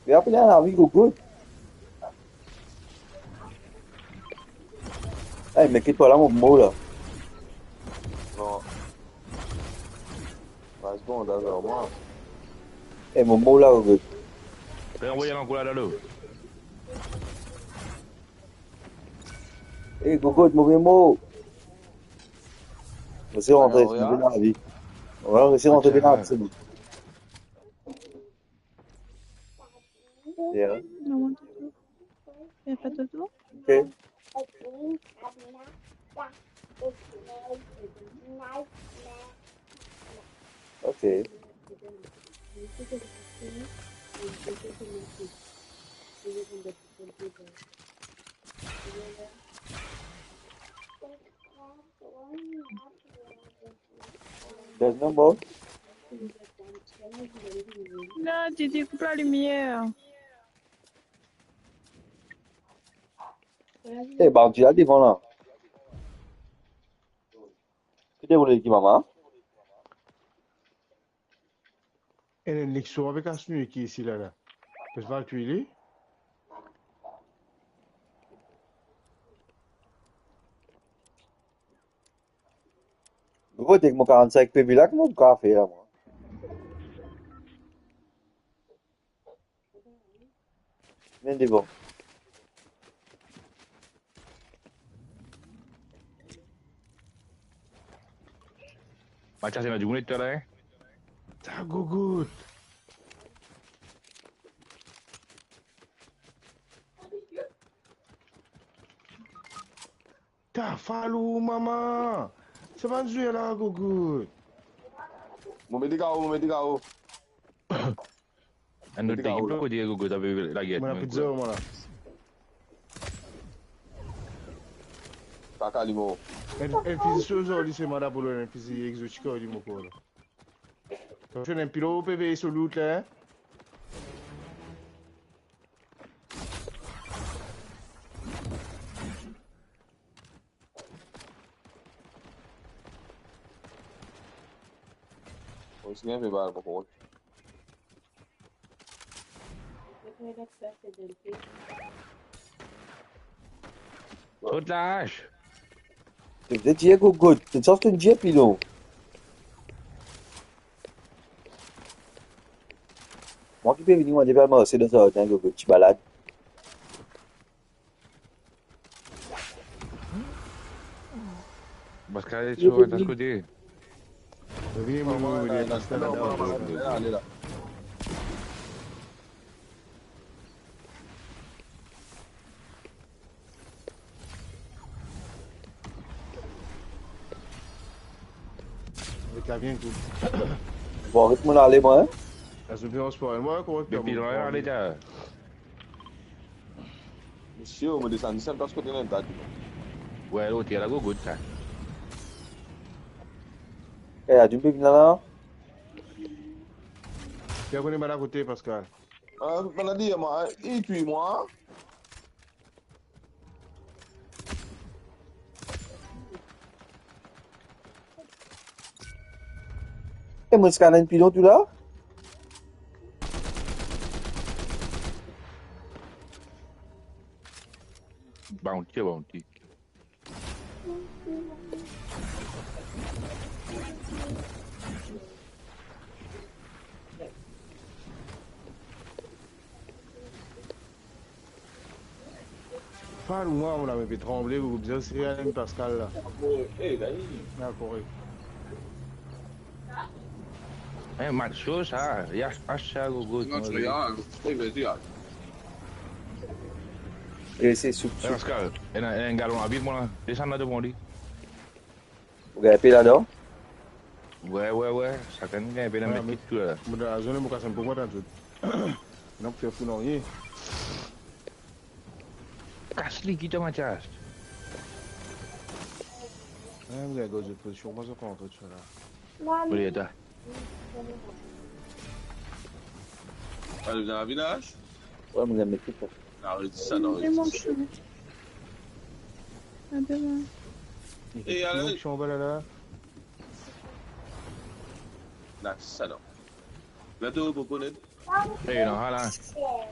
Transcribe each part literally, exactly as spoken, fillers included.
Li apel ena lavi, Gogo. Ey, me kit twa la, mo mor la. Non. Vas bon, dan mwa. Ey, mo mor la, Gogo. Fè anvoy ankor la, dan lo. Ey, Gogo, mo mor. Mo resi rantre, mo vinn lavi. Wi, mo resi rantre, vinn lavi, se bon. Yeah. Non, mon toutou. Il y a pas de toutou ? Ok. Ok. There's no more. Non, Didi, coupe la lumière. Eh, Bounty la devan la. Ki deroule ki mama? Enn, enn Nexo avek Asnu ki isi la, la. Festival Twili. Mo kote ek mo karant-sink P V la, kouma mo kapav fer la, mwa? Vinn devan. Mathias, ena dimoun etwal la, hein? Ta gougout. Ta falou, mama. Sa bann zwe la, gougout. Mo met li K O, mo met li K O. Enn lot lekip pe dir gougout, ape lager. Mo ena pli zam, mwa la. Kaka li mor. Enn, enn fizi so zoli, se manda pou li, enn fizi exotik, li mor ankor la. Atansion, enn pilo pe vey so loot la, hein. Kontign pe bal mo kont. Kot laz? To dir gougout, to sort to dir pilon. Mwa ki pe vini, mwa depi al marse dan zardin, gougout, ti balad. Pascal, tu vois, t'as côté. Vini, mo, mo, mo, ale la. Avek la bien, gougout. Bon, aret mo ale, mwa, hein. La surveillance pour elle. Mwa, kouma... Depi lwen, ale, ta. Misie, mo desann, desann, pas kote ena enn ta. Wi, lot la, gougout, sa. Eh, Adim pe vinn la, la. Bien, kone bann akote, Pascal. Ah, bann la deryer mwa, hein. Li touy mwa. E mo scann enn pilon tou la. Bounty, bounty. Fal mwa, mo lame pe tranble, ou bizin sere ale Pascal la. Eh, Dani. Dakor, wi. Eh, match so sa, ya, match sa, gougout. Non, tu regardes, hein. Eh, vas-y, hein. E se soup, soup. Pascal, ena, ena enn galon lavi pou mwa la. Desann la devan li. Ou gagn pe ladan? Wi, wi, wi. Sakenn gagn pe, ena met kit tou la. Mo dan lazone, mo kas enn po mwa, tann tout. Non, fer fou, non, ye. Kas li, kit Mathias. Wi, mo gagn gaz de pozision, mo sa pran antre tou la. Mami. Pou li eta. Ale dan lavi la? Wi, mo gagn met kit la. Aret sa, non, aret sa. A demin. E ale. Mo chanbal la. La, sa, non. Biento, Coco Net. Eh, non, hala.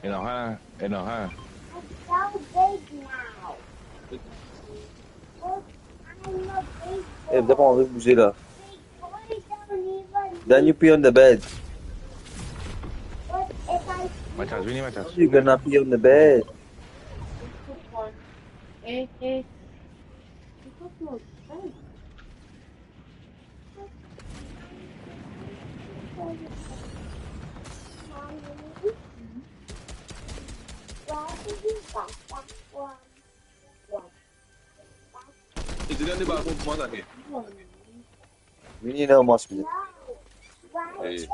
Eh, non, hala. Eh, non, hala. Eh, vous avez pas envie de bouger là. Then you pee on the bed. Mathias, vini, Mathias. You're gonna pee on the bed. Eh, eh. Isi dan debalkon pou mwa, zake. Vini la, mwa, swiv. Eh.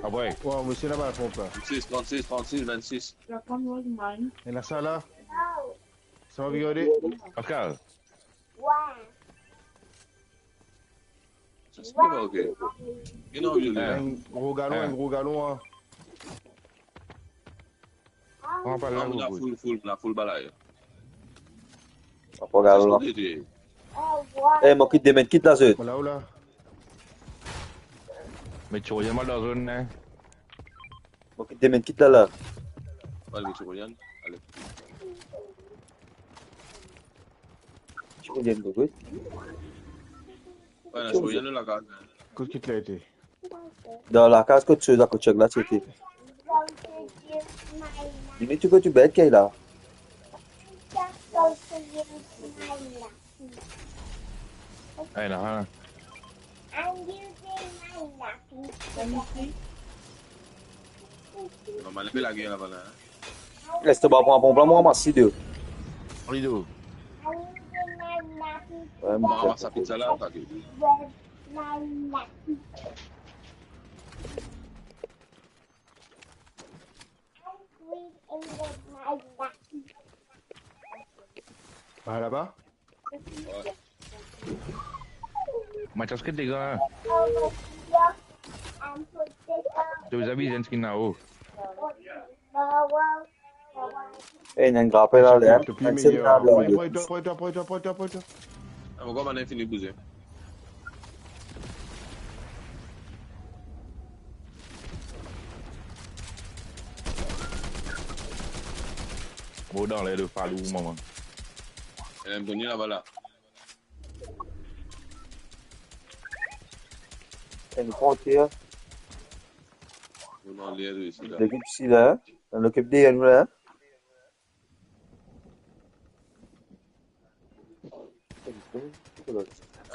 Ah ouais. Wow, monsieur là-bas, pompe là. Trente-six, trente-six, trente-six, vingt-six. Ena sa la. Sa va regarder. Pascal. Sa se pa ok. Enn gro galon, enn gro galon, hein. Pran pa la, non, la gro. Full, full, la full balay. Pran pa galon la. Sa se kote ti. Eh, mo kit de met kit la, zot. Ola, ola. Met ti Ryan, mo dan zone, hein. Mo kit de met kit la, la. Ale, met ti Ryan. Ale. Ti Ryan, Gogot. Ouais, la, ti Ryan, la, la, la. Kot kit la ete? Dan lakaz kot soz akotieg la, ti ete. Vini, ti pe, ti bet kay la. Ay, non, non. Normalman, li pe lage laba la, hein. Les to ba pran ponp la, mo ramas li de. Rido. Ouais, mo ramas sa pizza la, sa ki. Ah, laba? Mathias, ki degan la? To bizin bizin skin la, oh. Eh, ena enn grapel ale, hein. Pran to pli meyer. Pran to, pran to, pran to, pran to, pran to. Ah, mo kouma inn fini bouze. Mo dan ler de falou, mama. Ena enn boni laba la. Enn frontier. Mo dan ler de isi la. Lekip isi la, hein. Nou lekip de nou la, hein.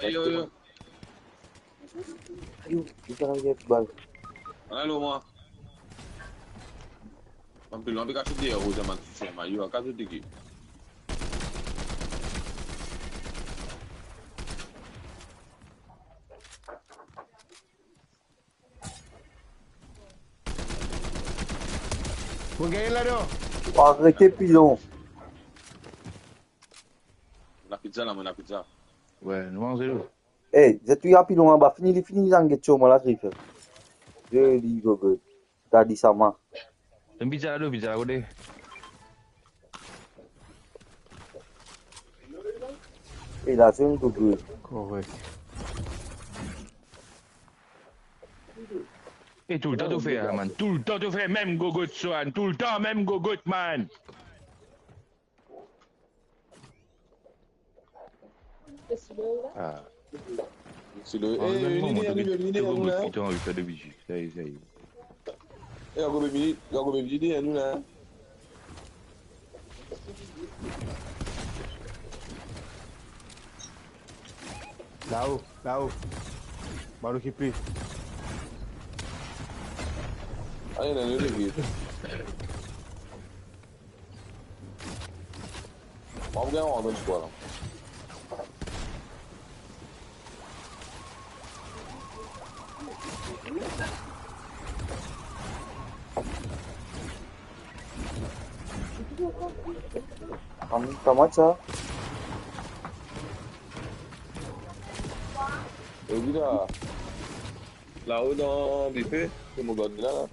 Ayo, ayo. Ayo, li pe ariv ek bal. Alo, mwa. Anpil, anpil, kas deor, ou zaman, se mayo, kas digi. Mo gagn ladan. Arete pilon. Mo ena pizza la, mo ena pizza. Ouais, nou manze li. Eh, zet li a pilon anba, fini li, fini li, zot get so, mo la trip. Zoli, Gogo. Gade sa, man. Enn pizza la, do pizza la, kote? E la, se enn Gogo. Korek. E toultan to fer, man. Toultan to fer mem gogot, Swan. Toultan mem gogot, man. Ah. Silo. Ah, eh, vini, vini, vini, vini, vini, vini. Sa y est, sa y est. Eh, ankor vini, ankor vini, nou la. Lao, lao. Bann okipe. Ayo, ayo, ayo. Mo gagn enn, enn, enn, enn. Kouma, kouma sa? E wi la. Lao dan dife, se mo gard la, la.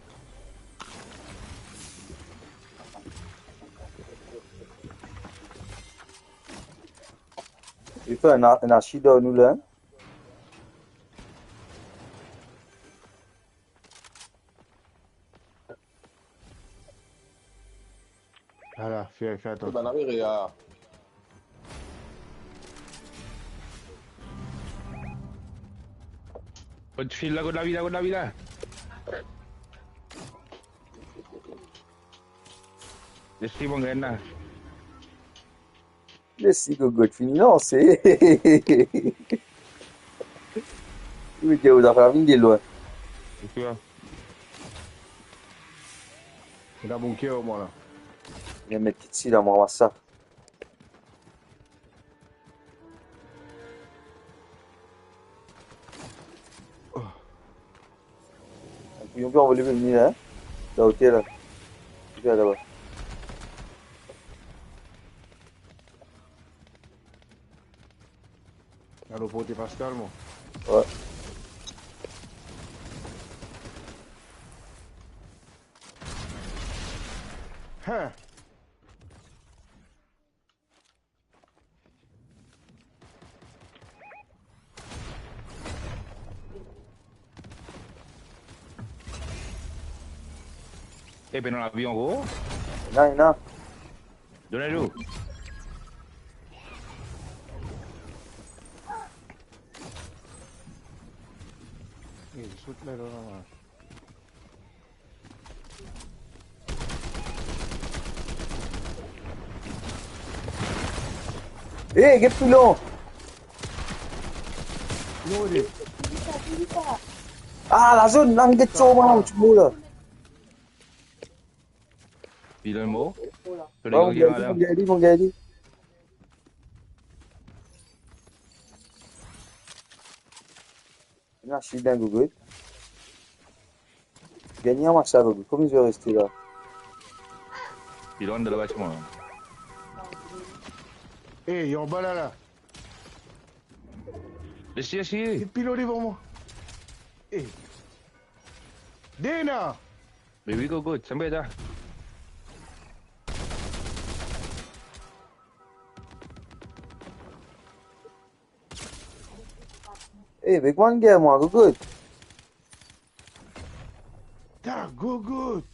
Li fer enn, enn asid ar nou la, hein? Ala, fer, fer atansion. Bann la vire, ah. Kot fil la, kot lavi la, kot lavi la. Les li, mo gagn la. Les li, Gogot fini lanse. Wi, ke ou zafer vinn de lwin. Oke. Ena bon ker, mwa la. Vinn met kit sila, mo ramas sa. Piyon pe anvole vini la, hein? Dan otel la. Li pe al laba. Alo, porte Pascal, mwa. Wi. Hein? E, pena lavi ankor? Non, non. Donn li. E, sot la, la, la, la. E, get pilon! Non, li. Ah, lazone, la, get so, man, ti mo la. Pilon mor. Bon, mo gagn li, mo gagn li, mo gagn li. Ena sud dan Gogot. Gagn li, ramas sa, Gogot. Komie zot reste la? Pilon dan batiman la. E, li anba la, la. Les li, les li. Li pilon devan mwa. E. Dena! Me wi, Gogot, sanble sa. E, be kouma gagn mwa, Gogot? Ta Gogot!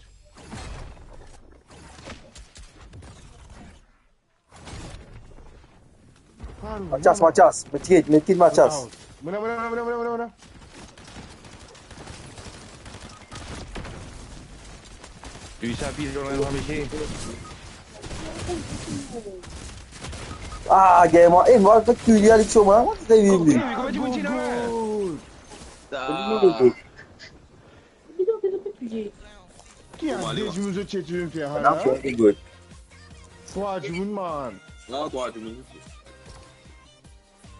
Mathias, Mathias, met kit, met kit, Mathias. Mona, mona, mona. Li sa pi lwin, mwa, misie. Ah, gagn mwa. E, mwa, fek touy li, Alexio, mwa. Mwa, se viv li. Oke, kouma ti kontign la? Gogot. Ki a de dimoun zot tir, ti vinn fer sa la? Non, Gogot. Trwa dimoun, man. Non, trwa dimoun.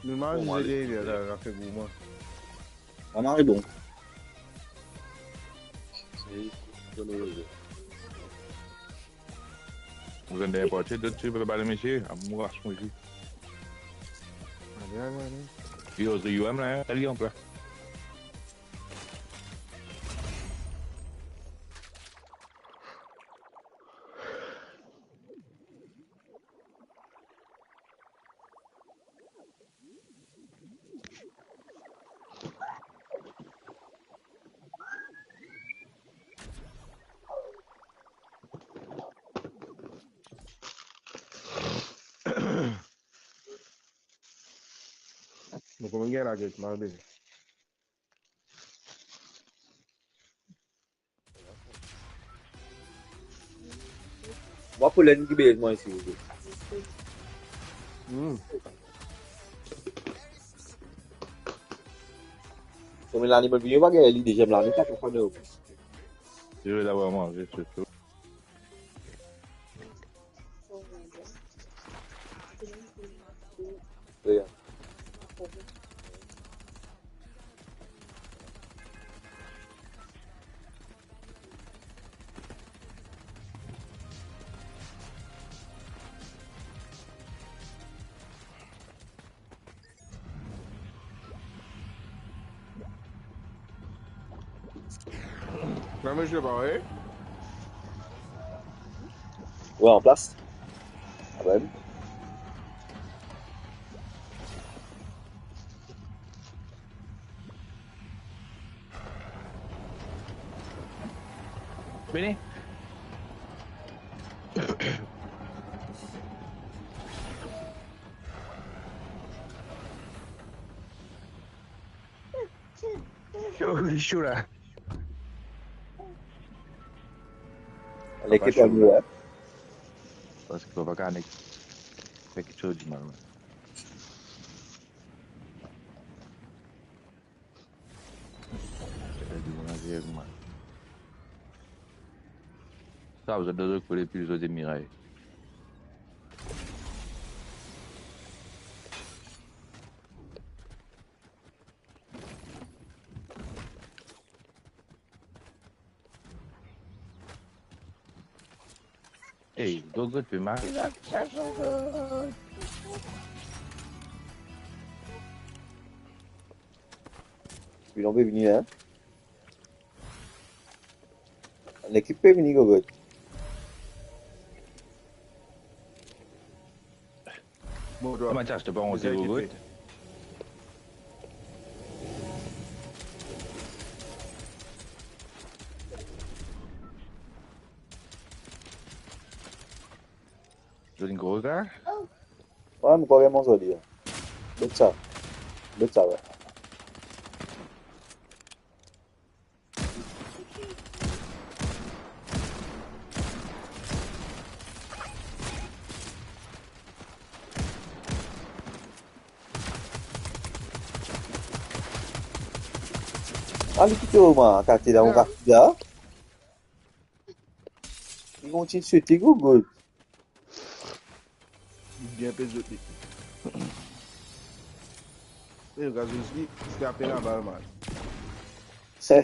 Normal, bon, zot ale, ede, la, la, fer gou, mwa. Mama, li bon. Wi, donn li. Ou zot dernie parti, dot ti pe bale, misie, amour, amour, misie. Ale, ale, ale. Yo, ze U M la, hein, sa li anplas. Mo kouma gagn laget, mal beze. Mwa pou lenn ki bez mwa isi, ok. Hmm. Premie lane, bann video pa gagn li, deziem lane, pa konpran, ok. Yo, la, vreman, je suis chaud. Mem zwe parey. Wi, anplas. Ah ben. Vini. Yo, li sho la. Lekip papa sho la. Parski papa kapav nek fer kiksoz dimal, man. Fer dimoun ariv, man. Sa, zot dan zot kole, pil zot demiray. Ey, Gogot pe mari la, sa Gogot. Pilon pe vini, hein? Lekip pe vini, Gogot. Bon, Mathias, to pa monte, Gogot? Zot inn gro sa? Wi, mo krwar mo zoli, ya. Bet sa. Bet sa, wi. Ala ki to, man, kate la, mo kate la. Li kontign swete, Gogot. Li bien pe zot li. E, gaz li, li pe apel labal, man. Se.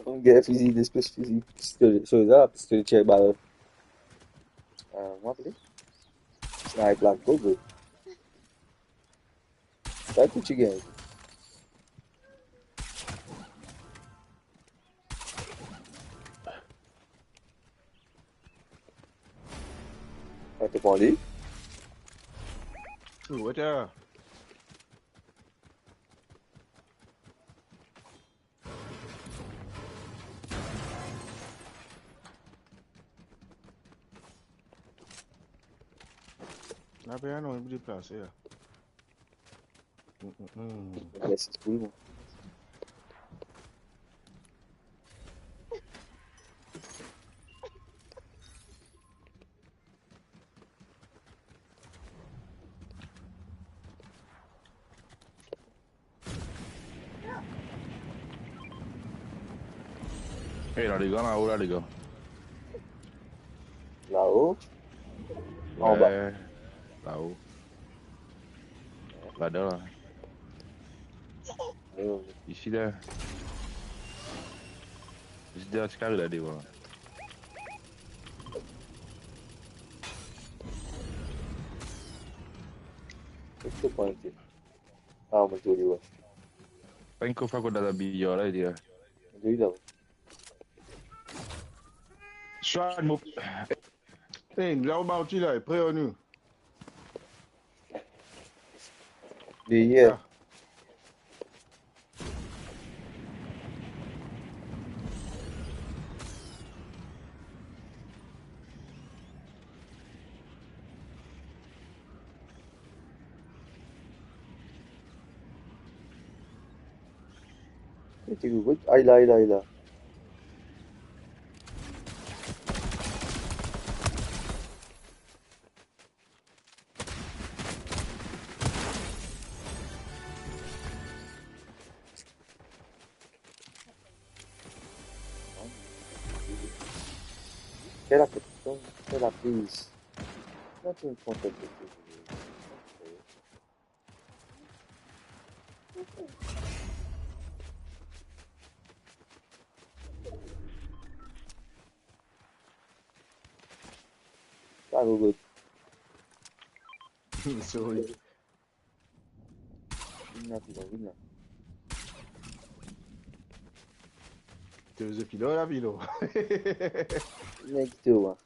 Enn gagn fizi, lespes fizi, pistole, so sa, pistole tir bal. Ah, mo apel. Snipe la, Gogot. Sa tou ti gagn. Sa to pran li? Ou, wete. Lape a non, li pou deplase la. Mm, mm, mm. Mesi pou li, bon. E, la, legan, lao la, legan. Lao? Anba. Wi, lao. Ladan la. Wi, wi. Isi la. Isi la, ti kare la devan la. Kote to pran li? Ah, mo trouv li, wi. Pran enn kof akote labiya la, li la. Li la. Swan, mo... Hey, la ou bounty la, pre anou. Deryer. Ah. Kote ou, kot? Ay la, ay la, ay la. Quelle affection, quelle prise. Là, tu me prends quelque chose. Sa, Gogot. Sorry. Vinn la, Pilo, vinn la. To vinn Pilo la, Pilo. Nek to, hein.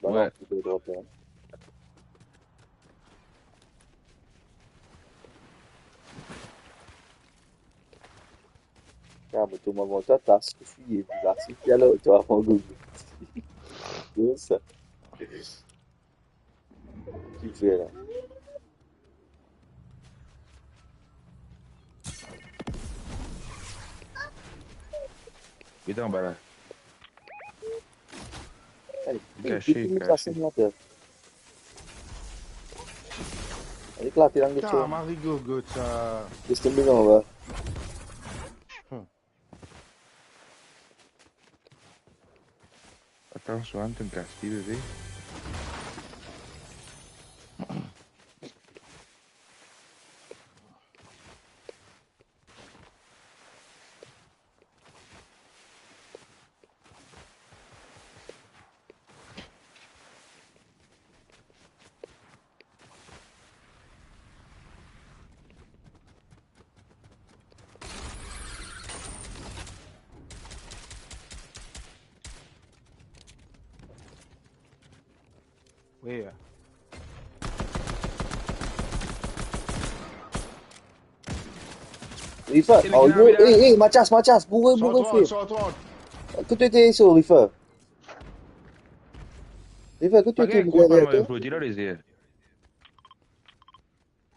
Balon, ouais, ki pe drop la. Ah, mo tom avan twa, tas, tou fini, epi la, se ki alor, twa avan Gogo. Kouma sa? Ki fer la? Li anba la. Ey, li ey, kasie, li kasie. Li eklate dan le... Putain, mari Gogo, sa. Les tonbe dan anba. Hmm. Atansion, Anne, to kas li, bebe. Wi, ya. Rifa, oh, yo, ey, ey, Mathias, Mathias, boure, boure, frer. Kot to ete, so, Rifa? Rifa, kot to ete, boure, deryer twa?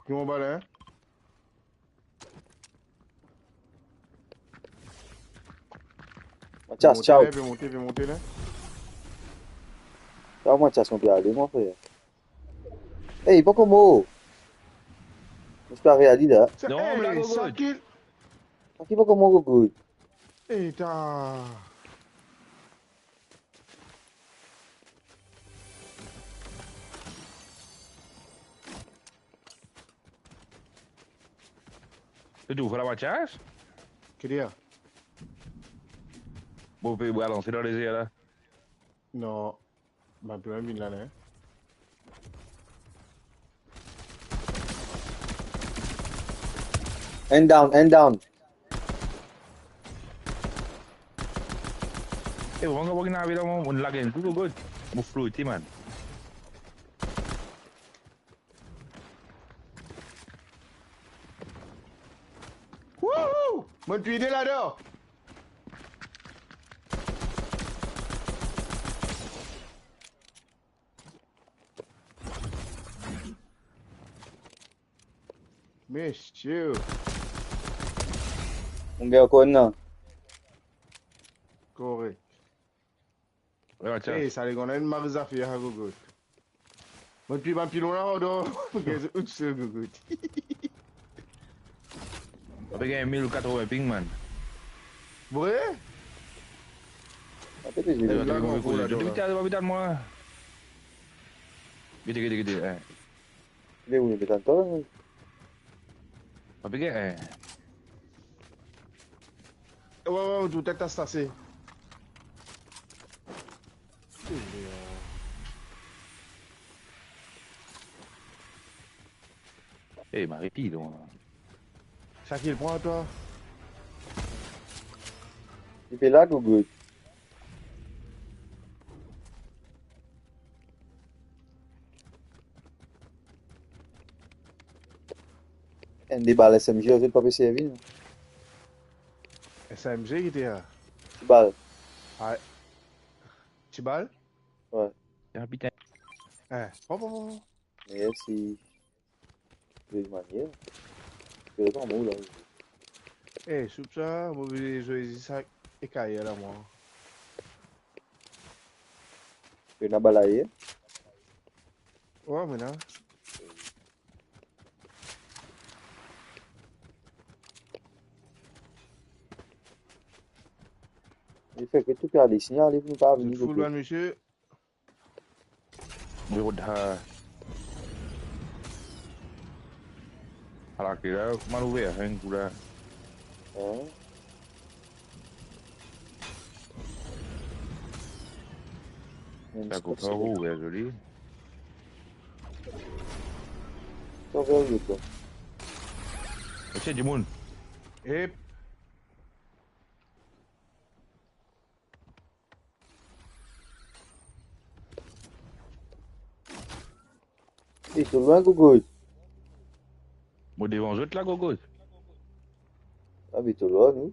Ki mo bale, hein? Mathias, ciao. Monte la, pe monte, pe monte la. Ciao, Mathias, mo pe ale, mwa, frer. Ey, poko mor. Mo pe ale la. Non, ey, me la, Gogo. Sa ki? Sa ki poko mor, Gogo? Ey, ta. Ou trouv la, Mathias? Ki dir? Bon, pe balanse dan lezer la. Non. Bann pe mem vinn la, non? Enn down, enn down. Eh, mo, mo, mo, mo, mo, mo lag enn kou, Gogo. Mo flote, man. Wouhou! Mo touy de ladan. Mesie. Mo gagn ankor enn la. Korek. Ey, sa legann la inn mari zafer, ha, Gogo. Mo touy bann pilon la, Gogo. Mo gagn zot tou sel, Gogo. Mo pe gagn mil katrovin ping, man. Vre? Ape pe zwe. Ey, lag ankor la, Gogo. Vite, vite, vite, mwa. Vite, vite, vite, hein. Li, wi, li tann twa, wi. Pa pike, eh. Ey, wi, wi, wi, tou tet la stase. Eh, mari pilon la. Sa ki li pran twa? Li pe la, Gogo. Enn de bal S M G, zot pa pe servi, non? S M G ki te la? Ti bal. Ah. Ti bal? Wi. Ah, putain. Eh, hop, hop, hop. Mersi. Bel manier. Bel manier la. Eh, soup sa, mo vinn zwe zis sa ek ayer la, mwa. Ena bal ayer? Wi, mo ena. Li fer ki tou pe ale, signal, li pou nou pa vini. Zot foul, bann misie. Yo, da. Ala ki la, kouma nou ouver enn kou la. Hein? Sa kou pa ouver zoli. Sa ouver zot la. Ese dimoun. Ep. E to lwin, Gogot. Mo devan zot la, Gogot. A, be to lwin, nou.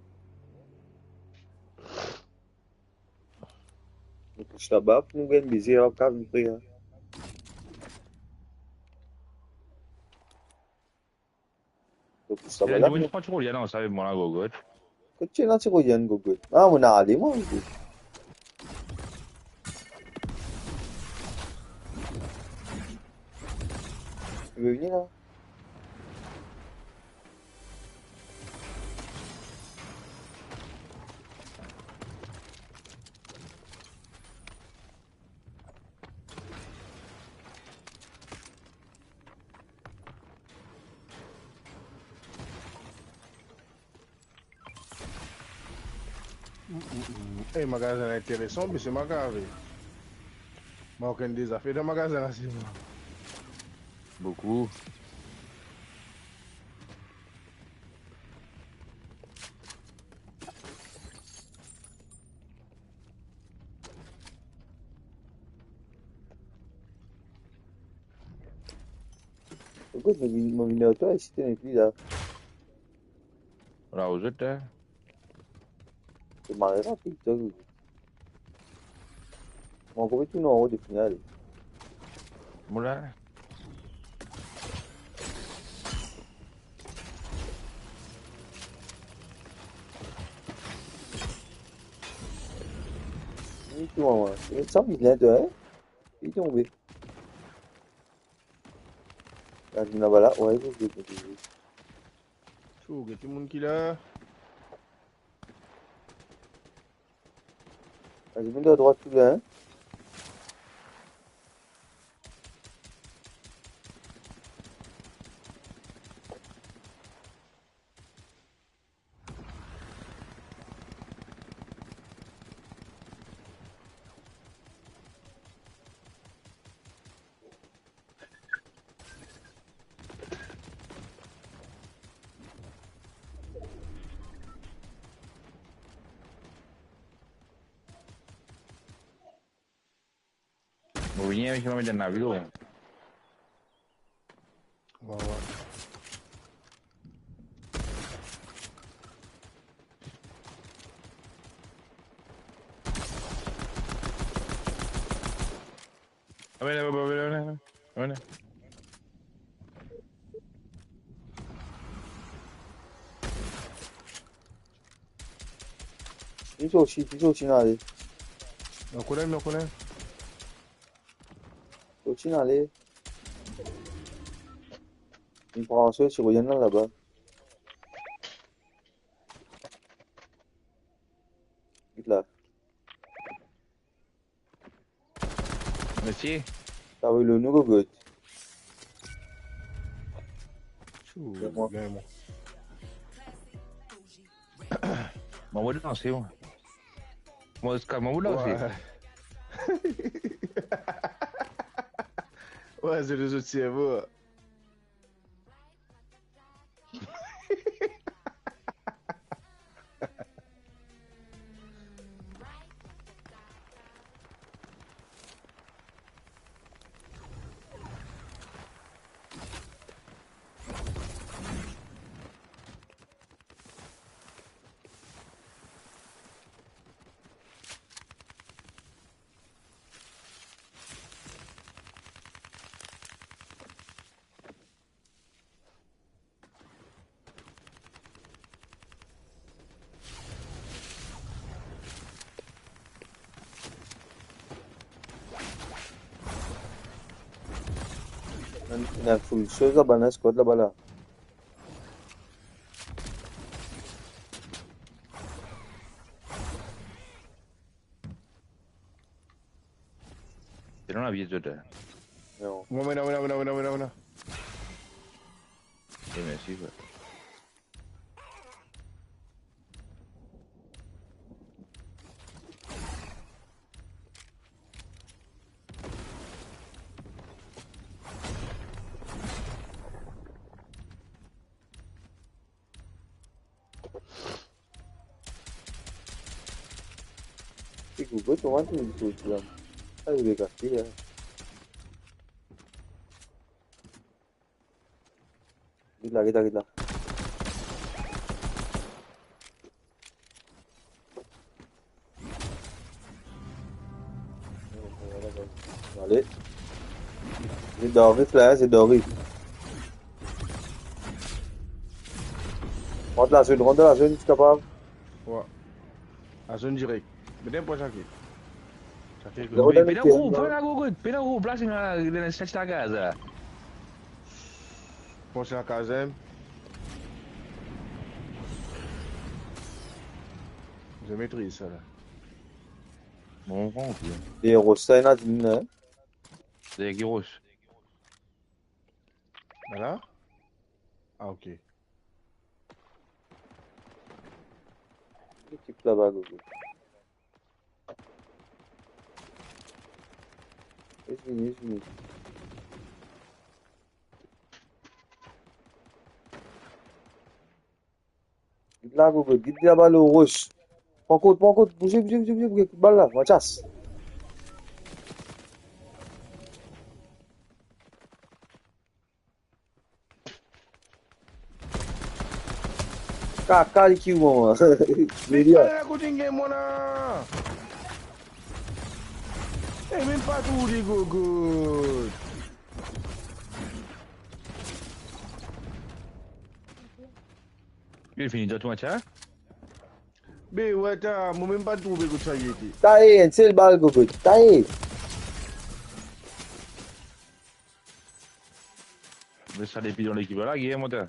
Nou pous laba pou nou gagn bizin, ap kav vre, a. Kot ti ena ti koulye la, Gogot? A, mo ena ale, mwa, Gogot. Li vini la. Mm, mm, mm. E, magazin la interesan, be se magazin. Mo konn deza fer dan magazin la, se mwa. Boukou. Ekout, mo vinn, mo vinn ar twa isi, to nepli la. Ala, ou zot, eh? To mare rapid, twa. Mo ankor pe tourn anwo de final. Mo la. Li tou, mama. Li sa bizin, twa, eh? Li tonbe. Gard, vinn laba la. Wey, vinn, vinn, vinn, vinn. Tou, get dimoun ki la. Gard, vinn dan drwat tou la, hein. Mo vini avek mwa dan lavi, gro. Wa, wa. Vini, vini, vini, vini. Li sorti, li sorti, inn ale. Mo konnen, mo konnen. Sorti, inn ale. Li pran so, si revien la laba. Get la. Mersi. Sa vre, le nou, Gogot. Tchou, gagn mwa. Mwa, mo lanse, mwa. Mwa, ziska mwa, mo lanse. Wey. Wey, se lezotir, bro. Ena, ena full soz laba, ena squad laba la. Te dan lavil zot, eh? Non. Mo, mo, mo, mo, mo, mo. E, mersi, frer. Ki gou, gou, kouma to sorti la? Sa, li pe kase la. Get la, get la, get la. Ale. Se Doris la, se Doris. Rant dan lazone, rant dan lazone si kapav. Wi. Lazone direk. Met enn pwen sake. Sake. Pena group, pena group, pena group, la, se dan, dan set lakaz la. Pran sa lakaz, hein. Je maîtrise sa la. Bon, bon, bien. E ros sa, ena dimoun la, hein? Deryer ki ros? Ala? Ah, ok. Li ti laba, gogo. Li vini, li vini. Get la, gogo, get laba lor ros. Pran kot, pran kot, bouze, bouze, bouze, bouze, bouze, kout bal la, Mathias. Kaka li ki ou, mama. Met pa la kote gagn mwa la. E mem pa trouv li, gogo. Li fini, to, twa, tya? Be, wi, ta, mo mem pa trouve kot sa li ete. Taye, enn sel bal, gogo. Taye. Me sa depi dan lekip la, Guillaume, ta.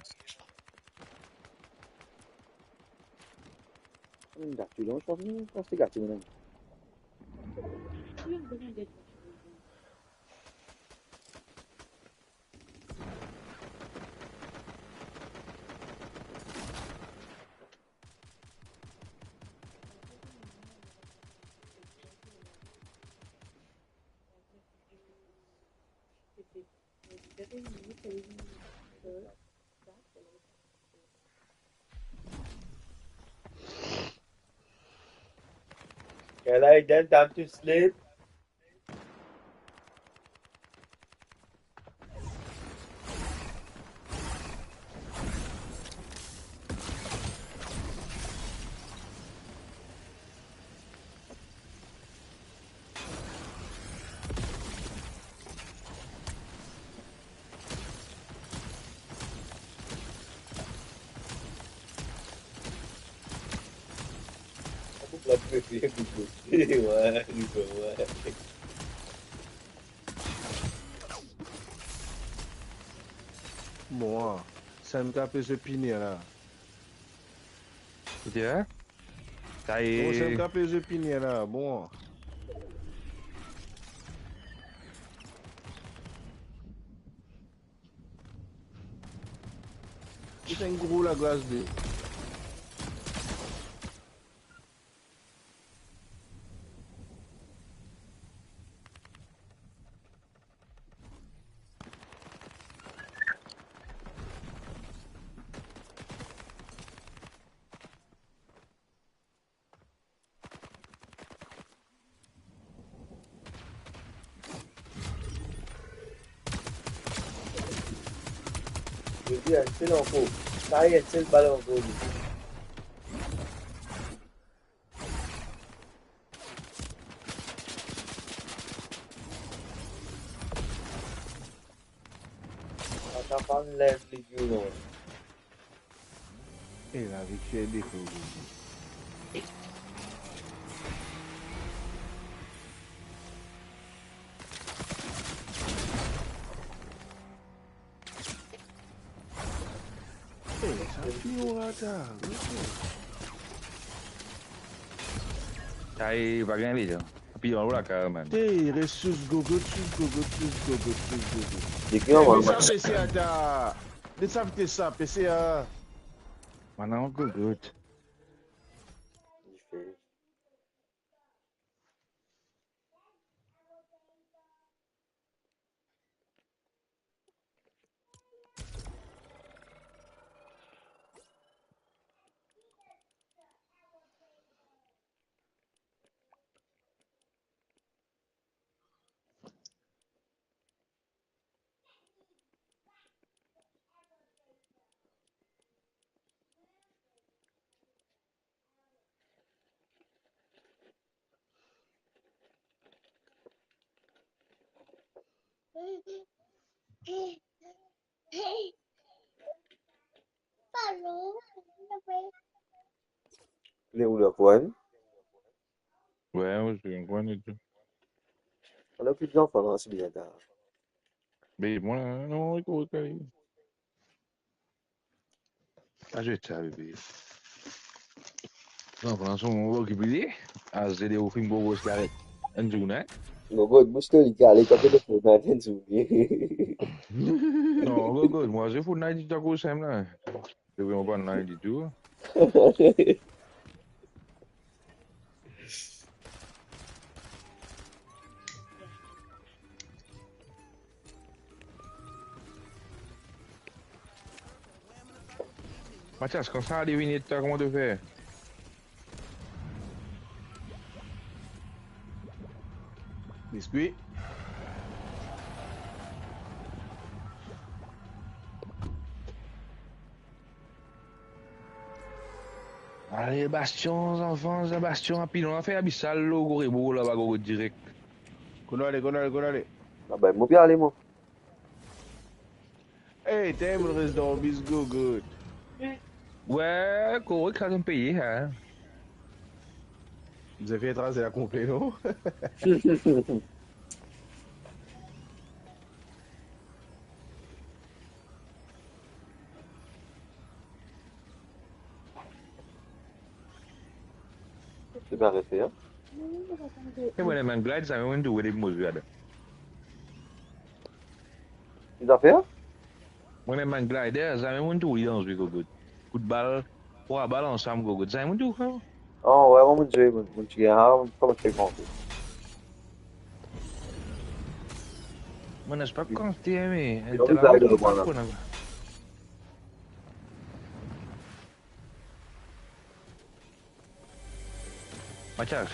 Inn gate, non, je pense, non, je pense que c'est gate, non. Can I then time to sleep? Bon, sa enn kape zot pini la. Kote, hein? Bon, sa enn kape zot pini la, bon. Li finn gro laglas de. Li dir enn sel ankor. Sa enn sel bal ankor li. Sa, sa pa enn lens li dir non. E la, Victor, defo. E, sa fini an ratar, ok. Sa, e, pa gagn li, sa. Pi anlo la, kareman. Te, res sos gogot, sos gogot, sos gogot, sos gogot. Depi anvan, me sa, mwa, pese ata. Me sa, pete sa, pese a. Mwa, non, gogot. Li ou le pran? Wi, wi, se bien, kone tou. Alor ki zanfan la, se bien ta. Be, mwa, non, li koz kari. Azout sa, bebe. Non, pran son mo okip li. Aze de ou finn bo gros karet. Enn zour, hein? Gogo, bous to li kale, kan to Fortnite enn zour. Non, Gogo, mwa, se Fortnite, ti akoz sa la. Se vremem pa online ditou. Mathias, kan sa ale vini, to kouma to fer? Biskwi. Ale, Bastion, zanfan, sa Bastion, apil, nou afer abisal, lo, gro rebo, laba, gro direk. Kouma ale, kouma ale, kouma ale? Ah ben, mo pe ale, mo. Ey, temo res dan bis, Gogo. Wi, korek, sa zot peye, hein. Zot fer traze la konple, non? Se pa rete, hein? E mwa, bann glider, zame mo'nn trouv li, mo zwe adan. Ki zafer? Mwa, bann glider, zame mo'nn trouv li dan zwe, Gogo. Kout bal, trwa bal ansam, Gogo. Zame mo'nn trouv, frer. Oh, wi, mwa, mo'nn zwe, mo'nn, mo'nn ti gagn, ah, mo'nn pa ti gagn. Mwa, se pa kan te, me, e, enn tel glider, mwa, la. Mathias.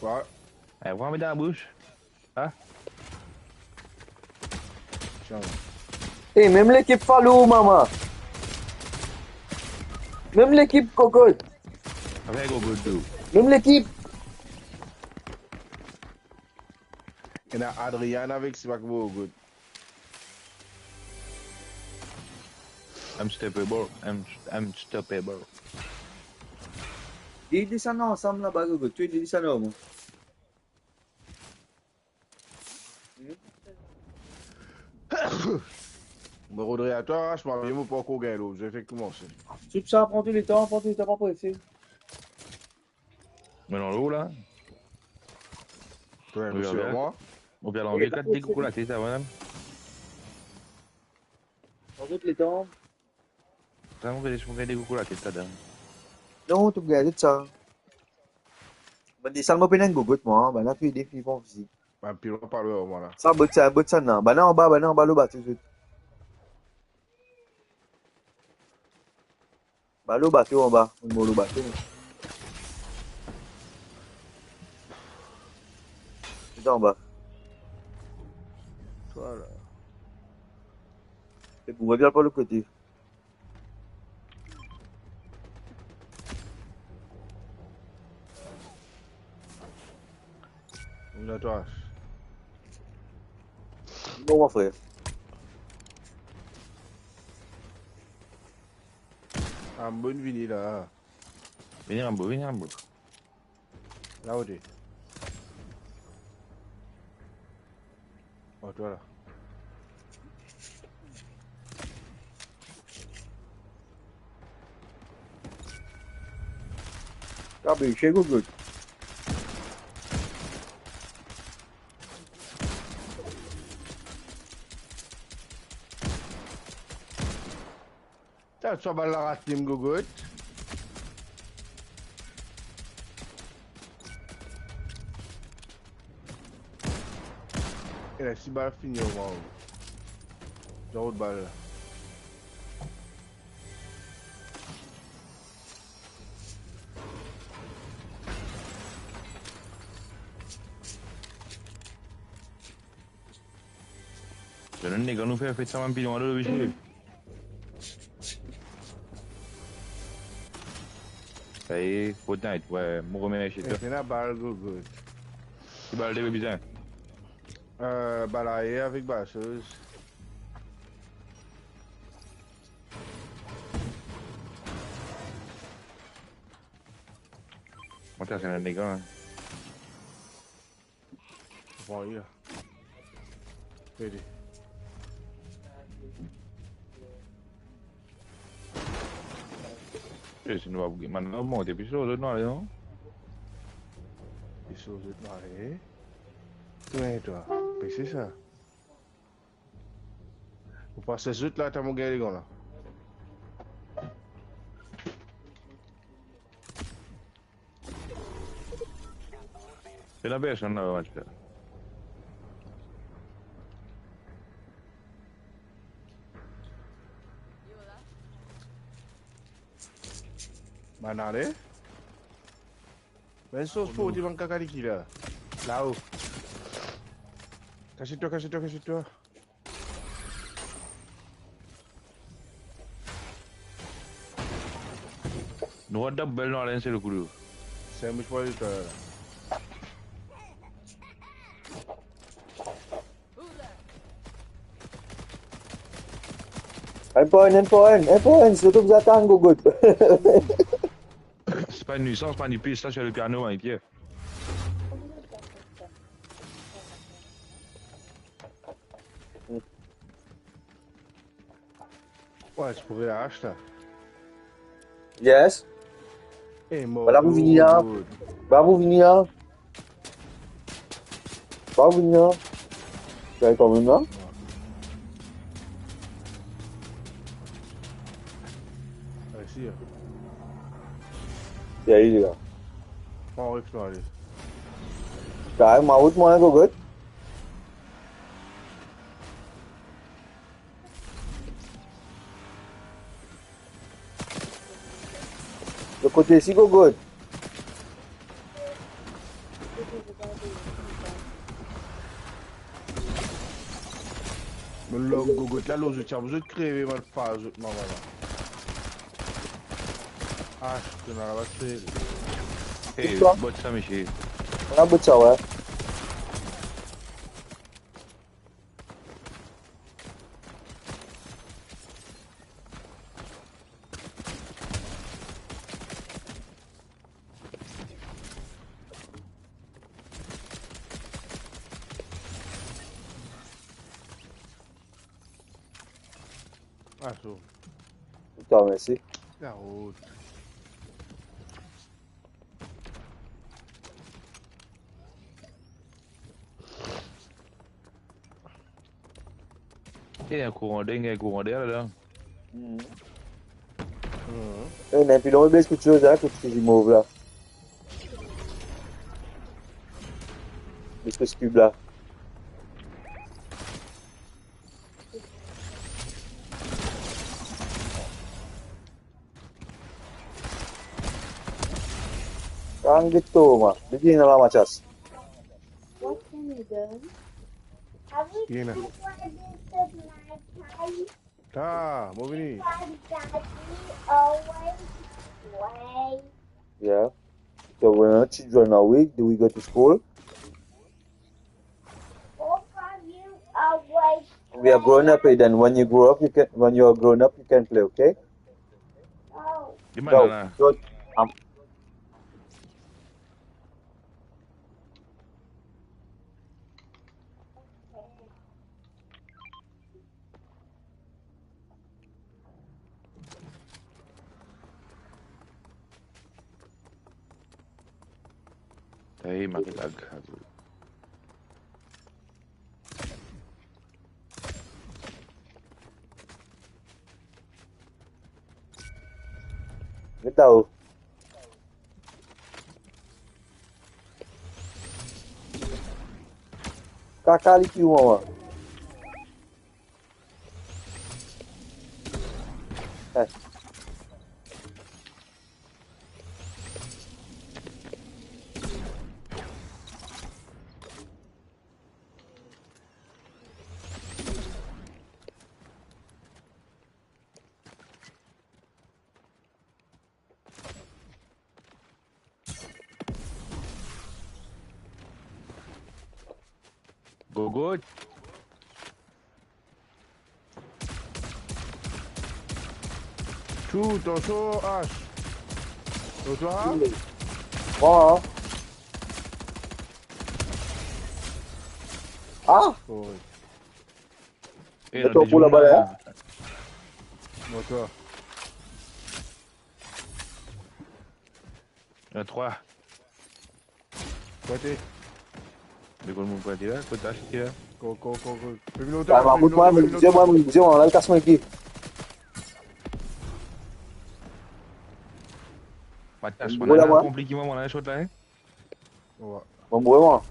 Wi. E, pran met dan bous. Ah. Tiens. E, mem lekip follow, mama. Mem lekip, Gogo. Avek Gogo tou. Mem lekip. Ena Adrian avek, se pa ki Gogo. Unstoppable, un-, unstoppable. Li desann ansam laba, Gogo. Tou li desann ar mwa. Mo rod reakter, mwa, mo pa ankor gagn lo, zot fek koumanse. Tout sa, pran tou letan, pran tou letan, pa prese. Me non, lo la. Wi, regarde, mwa. Mo pe al anvi kat degoukou latet, sa, mwa. Pran tou letan. Sa, mo gete, mo gete degoukou latet ladan. Non, to gete sa. Bann desann, mo pena enn Gogo, mwa, bann la tou ede fini pran fizi. Bann pilon pa lwe, mwa, la. Sa, bot sa, bot sa, non. Bann la anba, bann la anba, lo bato, zot. Ba lo bato anba, mo lo bato. Zot anba. Vwala. E pou mwa, vinn par lot kote. Vinn ar twa. Bon, mon frer. Ambo, vini la. Vini, Ambo, vini, Ambo. La ou ete? Oh, twa la. Kabe, che Gogo. Sa, sa bal la rat li, Gogo. E la, si bal fini, waw. Zot bal la. Donn enn nek, anou fer fet sa, bann pilon, alor, oblizye. Sa ye, Fortnite, wi, mo remersie twa. Ena bal, Gogo. Ki bal to pe bizin? Euh, balaye avek basoz. Mo ta sena negan, hein. Bon, ya. Pede. Eh, si nou pa pou gagn, bann la monte, pi so zot nou ale, non? Pi so zot nou ale. Twa, twa. Pe se sa. Ou pas zot la, ta mo gagn legan la. Pena personn la, match la. Bann ale. Bann sos fort, bann kaka liki la. Lao. Kasiet twa, kasiet twa, kasiet twa. Nou rod dabel nou al enn sel kou tou. Se mouch pou li, twa. Enn par enn, enn par enn, enn par enn, sirtou bizin atann gogot. C'est pas une nuisance, pas une piste, ça c'est le piano, hein, Pierre. Ouais, ti pou relax la. Yes. E mo. Vwala pou vini la. Vwala pou vini la. Vwala pou vini la. Gagn kanmem la. Resi, hein. Ya, li la. Pran risk nou ale. Gagn marout mwa, gogot. Lot kote isi, gogot. Mo log gogot la, lor zot, ti a pou zot kreve, mal pa zot, mama la. Ah, zot ena la bat sel. Hey, bot sa, misie. Ena bot sa, ouais. Ah, so. Putain, merci. La rod. E, enn kouran de, enn kouran de ladan. Mhm. Mhm. E, ena enn pilon, mo bes kout soz la, kout fizi mov la. Bes kout kib la. Kan get to, ma. Begin la, Mathias. What can you do? Have you Ina. Decided to my time? Ta, mo vini. Daddy always play. Yeah. So when our children are weak, do we go to school? Both of you are always We are grown up, Aiden. When you grow up, you can. When you are grown up, you can play. Okay? Oh. Gimana Go. Na? Go. Um, Hey, makin lag. Get out. Kaka li ki ou, mama. Eh. Gogot. Chou, atansion, H. Lor twa? Bon, hein. Ah! Oh, oui. Eh, met ton kou laba la, hein. Bon, twa. Ena trwa. Kote? Me kot mo kote la, kot la, seki la? Ko, ko, ko, ko. Pe vinn lontan, ah, pe vinn lontan, pe vinn lontan. Mwa, mwa, mwa, la, kas mwa ki. Mathias, mwa, la, konplike mwa, mwa, la, sot la, hein? Wi. Bon, mwa, mwa.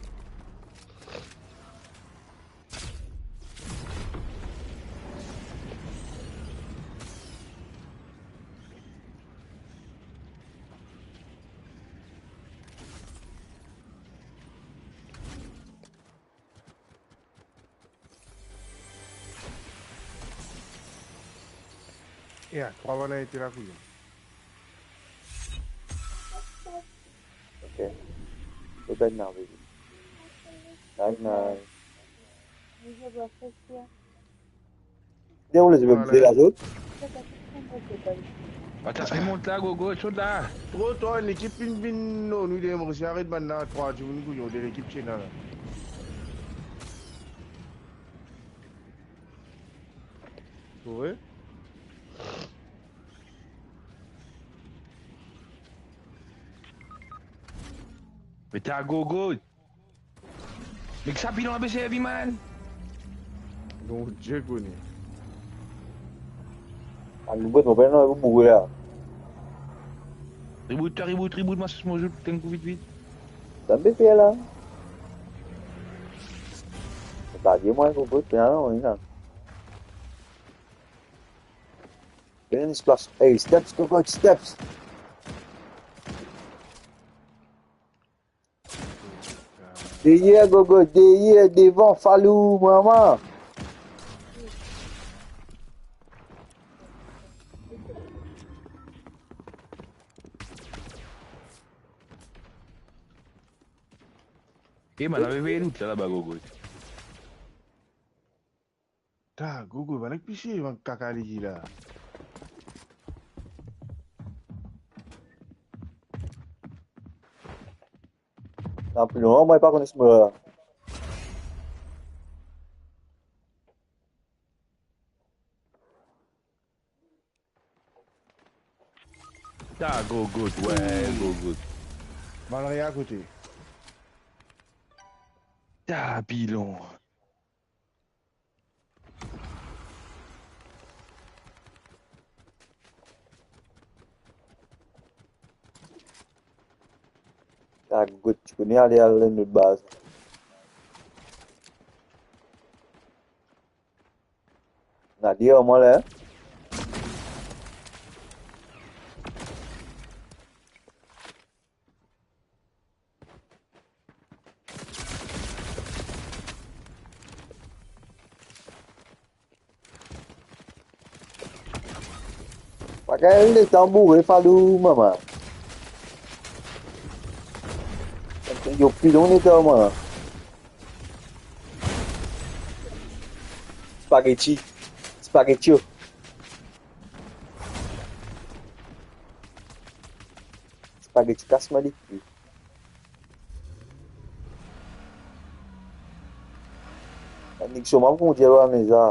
Ya, trwa bann la ete la, kouyon. Ok. Good night now, baby. Night, night. Deroule, je vais me dire à l'autre. Atann, sa mont la, Gogo, sot la. Tro, tro, enn lekip finn vinn, non, nou de Moris, aret bann la, trwa dimoun, kouyon, de lekip ti ena la. Wi. Me ta Gogo. Me ki sa pilon ape servi, man? Bondie kone. Ah, nou bout, mo pena boure la. Reboot, reboot, reboot, mas mo zout, tenn kou vit, vit. Sa be fer la. Lage mwa, mo bout, pena non, li la. Bena splash. Hey, steps, Gogo, steps. Deryer, Gogo, deryer, devan, Falou, mama. E, man, ave veye loot la, laba, Gogo. Ta, Gogo, bann ek pise, bann kaka legi la. Ena pli lwen, mwa pa kone simola la. Ta, Gogo, wi, Gogo. Bann re akote. Ta, pilon. Sa gout, ti kone ale, al enn lot baz. Na de ar mwa la, hein? Pa gagn letan boure, Falou, mama. Yo, pilon letan, mama. Spaghetti. Spaghetti, yo. Spaghetti, kas mwa li. Nek so mama pou dir lwa meza.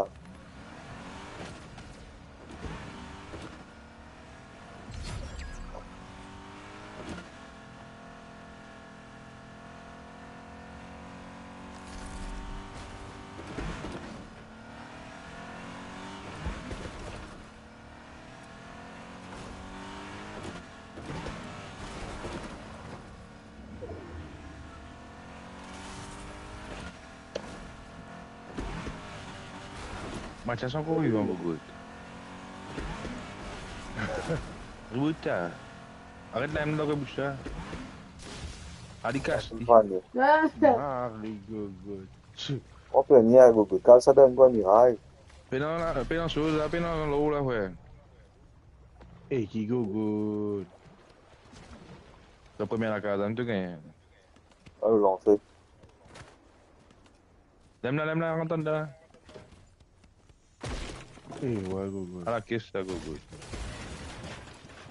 Mathias ankor vivan, Gogot. Reboot ta. Aret la, mem dan bouch la. Ali kas li. Mari Gogot. Ou premie, Gogot. Kal sa dan enn miray. Pena la, pena soz la, pena lor la, frer. E ki Gogot. Dan premie lakaz la, nou to gagn. Al lanse. Lem la, lem la, rant andan la. Eh, ouais, Gogo. A la kes la, Gogo.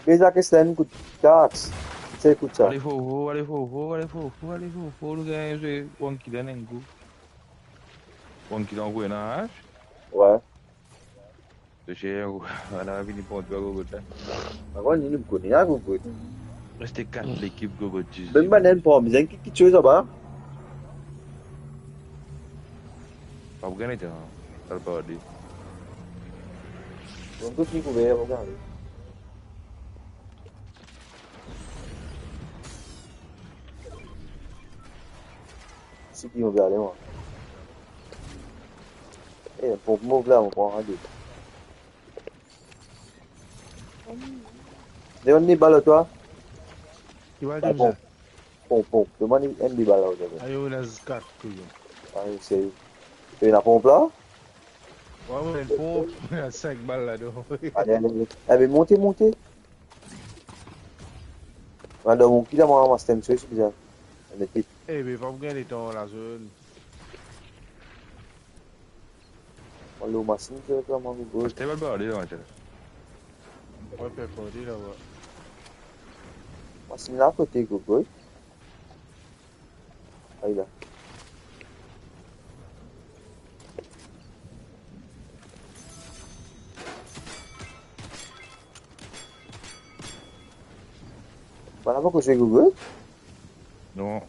Pez lakes la, enn kout tax. Se kout sa. Ale fofo, ale fofo, ale fofo, ale fofo. Nou gagn zwe, Wanky la, enn kou. Wanky la, anvoy ena H. Ouais. Cher, ala vini pran twa, Gogo, la. Avan, nou, nou kone la, Gogo. Reste kat lekip, Gogo, diz. Donn bann enn pran, bizin ki, ki tir anba. Pa pou gagn letan, sa le pardi. Bon, tout fini kouver, pou gagn. Si ki mo pe ale, mwa. Eh, ponp mov la, mo pran ande. Demann li bal ar twa. Ki bal, ah, James? Ponp, ponp, ponp. Demann li enn de bal ar twa. Ayo, ena zis kat, kouyon. Ayo, serye. Ena ponp la? Wi, wi, ena ponp. Ena sink bal ladan. Ale, ale, ale. Eh, be, monte, monte. Ena mon ki la, mo ramas tenn sou, sou bizin. Met vit. Eh, be, pa pou gagn letan, la zone. Mo lor masinn direk la, mo, Gogo. Stay bal bal, ale, la, Mathias. Wi, pe kote la, wi. Masinn la kote, Gogo? Ay la. Bann la pa koze, Gogo? Non.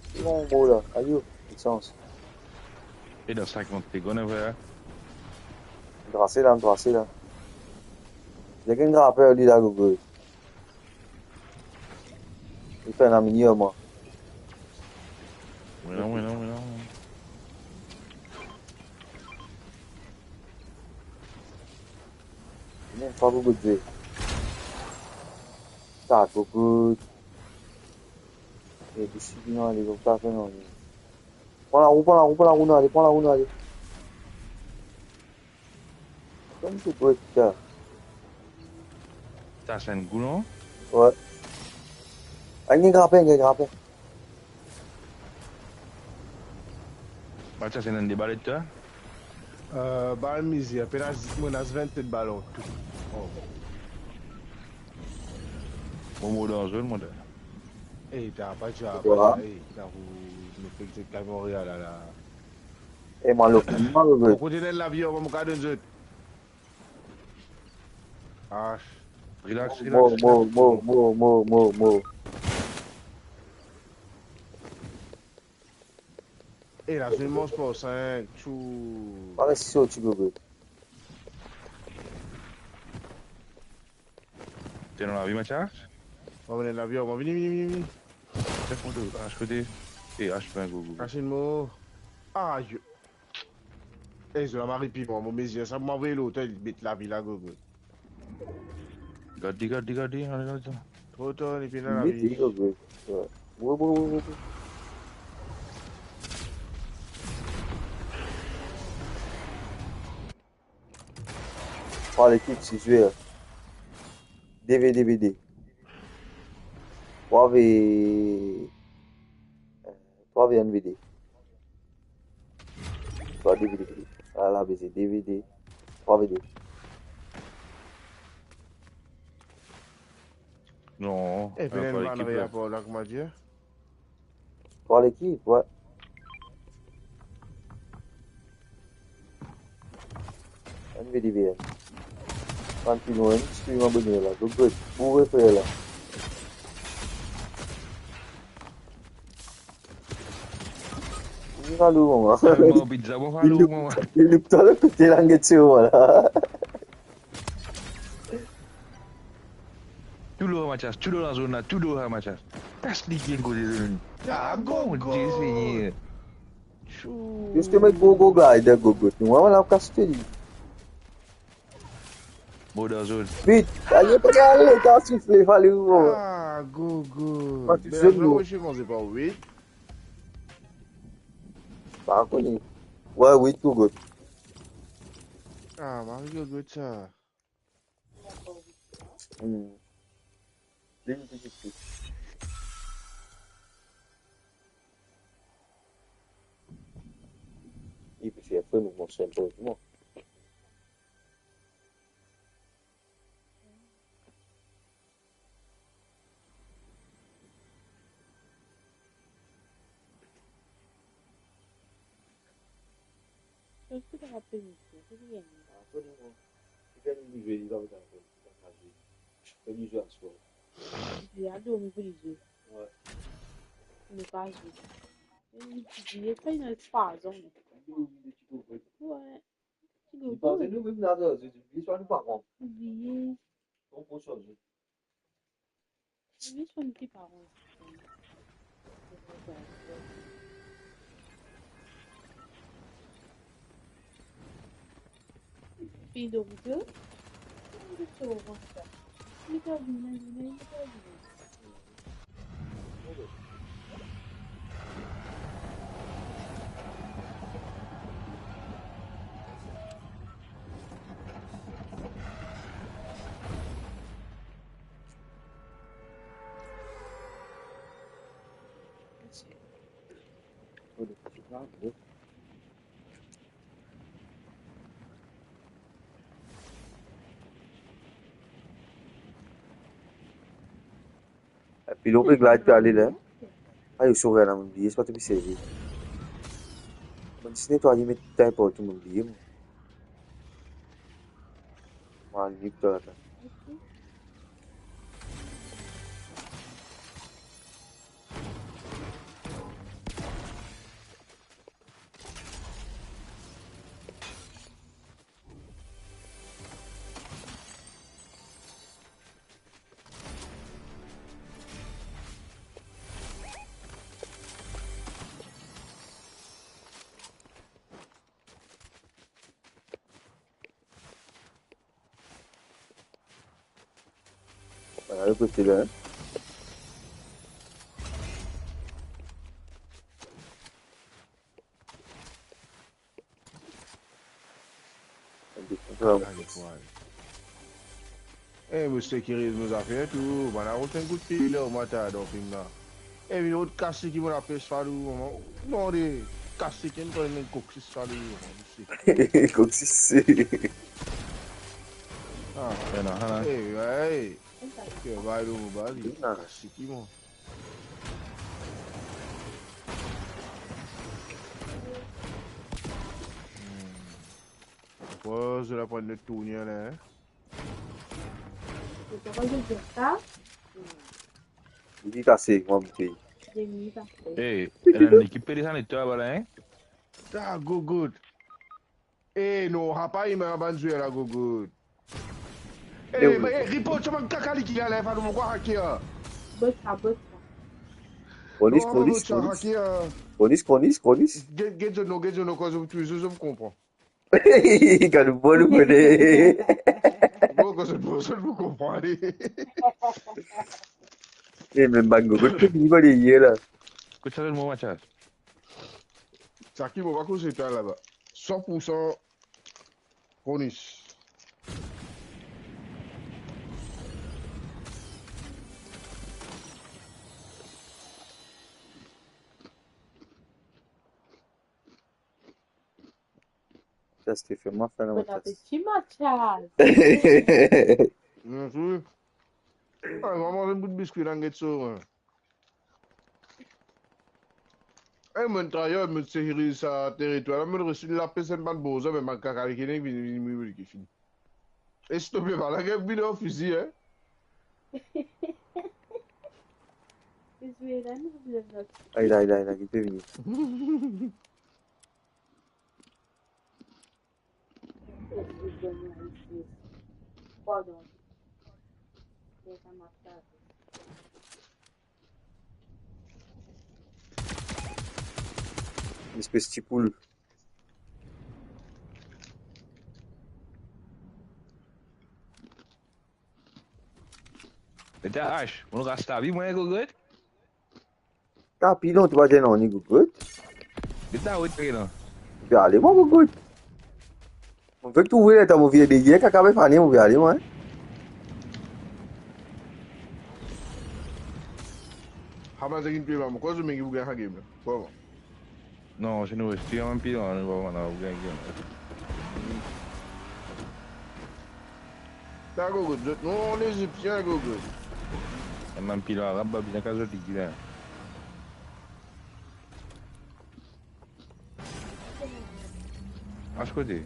Ki bon mo la? Ayo, ki sans. E dan sinkant segonn, frer. Trase la, trase la. Li gagn graper li la, Gogo. Li fer ena minie, mwa. Mwa la, mwa la, mwa la. Mem pa Gogo de. Sa, Gogo. E, disiplin, ale, pa fer nanye. Pran larou, pran larou, pran larou, nou ale, pran larou, nou ale. Konn se gro, sa. Sa, se enn gou, non? Wi. Ayo, gagn graper, gagn graper. Mathias, ena de bal ar twa? Eh, bal mizir, pena, mo ena vennset bal an tou. Oh. Mo, mo dan zone, mo dan. Eh, ta pa dir, eh, ta pou, nou fek zot kay Montréal la, la. Eh, mwa, lo, mwa, lo, lo. Kote ena lavion, mo kapav donn zot. Ah. Relax, relax, relax. Mo, mo, mo, mo, mo, mo. Eh, la zone manz par sink, tchou. Pa res sorti, Gogo. T'es dans la vie, Mathias? Mo vinn lavion, mo vini, vini, vini, vini. Chef moto, H kote? E, H pe, Gogo. Kas enn mo. Ayo. E, zot la mari piman, mo mezir sa, mo avoy lot, li met lavi la, Gogo. Gard li, gard li, gard li, ale, gard li. Tro tar, li pena lavi. Met li, Gogo. Wi, wi, wi, wi, wi. Trwa lekip, sis zwer. De V D, V D. Trwa V, trwa V enn V D. Trwa de V D, V D. Ala, be se de V D. Trwa V D. Non, eh, pena enn bann lekip, apar la, kouma dir? Trwa lekip, wi. Enn V D V N. Bann pi lwin, stream an boner la. Go, go. Boure, frer la. Li valou, mama. Li loup, li loup twa lot kote la, get se mwa la. Tou lor, Mathias, tou lor lazone la, tou lor, Mathias. Tas li, gagn koze zot. Ah, Mon Dieu, Seigneur. Justement, gro, gro glider, gro, gro. Nou, ala, kas li. Mo dan zone. Vit, ale, ale, ta sifle, fale ou. Ah, Gogo. Pa tou zone, non. Mo, mo, mo, pa wi. Pa kone. Wi, wi, tou good. Ah, mari good sa. Hmm. Vinn, vinn, vinn, vinn. Epi se apre nou koumans fer enn pran dokiman. Sos ki pa rapel misye, ki li gagn? Ah, pa de mwa. Li gagn, li veye, li pa met ankor, li pa zwe. Li zwe aswar. Li al dormi pou li zwe. Wi. Li pa zwe. Li ti dir, sa ena trwa zan. Li dormi, li ti kouvre. Wi. Li panse nou mem la, zot, zot, zot, zot, nou pa pran. Li. Bon, bon, sa, zot. Li son ti paran. Pi donk, li pe vini, li pe vini, li pe vini. Epi lor pe glad pe ale la. Ayo, sove la, mo bliye, se pa to pe servi. Mo ti netwaye, met tablet partou, mo bliye, mo. Mo al limit to la. Ala, kote la, hein? Eh, mo sekiriz mo zafer tou, bann la rod finn kout pil lor mwa ta dan fim la. Eh, vinn rod kas ki mo lapes falou, mama. Non, de kas ki enn konn enn koksis falou, mama. Koksis. Ah, pena, hein. Eh, ouais. Ke bay lo mo bal, li kas ki mo. Hmm. Poz la, pran lot tourner la, hein. Li kase, mo abite. Eh, ena enn ekip pe desann leta laba la, hein. Ah, gogout. Eh, non, apa, li mem bann zwer la, gogout. Eh, eh, report, sa bann kaka li ki la, la, pa nou kwa hacker. Bot sa, bot sa. Kronis, non, kronis, bot sa, kronis. Hacker. Kronis, kronis, kronis. Get, get zot, non, get zot, non, kan zot touy zot, zot konpran. Kan nou bon, nou kone. Bon, kan zot bon, zot pou konpran, ale. Eh, mem bann gogout, kot li, kot li ye la? Kot sa, mo Mathias? Sa ki mo pa koze twa laba. San pou san kronis. Sa, ti fer mwa finn. Bon apeti, Mathias. Mersi. Ah, mo manz enn bout biskwi la, get so, hein. Eh, mo tryhard, mo sekiriz sa teritwar la, mo resi lapes enn bann bozo, me bann kaka ki nek vini, vini, vini, vini, ki fini. E siouple, pa lage vinn ar fizi, hein. Ay, la, la, la, ki pe vini. Espes ti poul. Eta Ash, mo ras lavi mwa, gogout. Tapi non, to pa dir nanye, gogout. Get la, wi, tre la. Mo pe ale mwa, gogout. Mo fek trouve letan mo vire deryer, kaka pe fane, mo pe ale mwa, hein. Hama zagin pe mwa, mo krwar zot mem ki pou gagn sa game la. Bon, bon. Non, si nou reste, an pilon, nou va, nou va gagn. Ta gogot, zot, nou, nou Ezipsien, gogot. Enn pilon arab, pa bizin kas zot ligi la. As kote?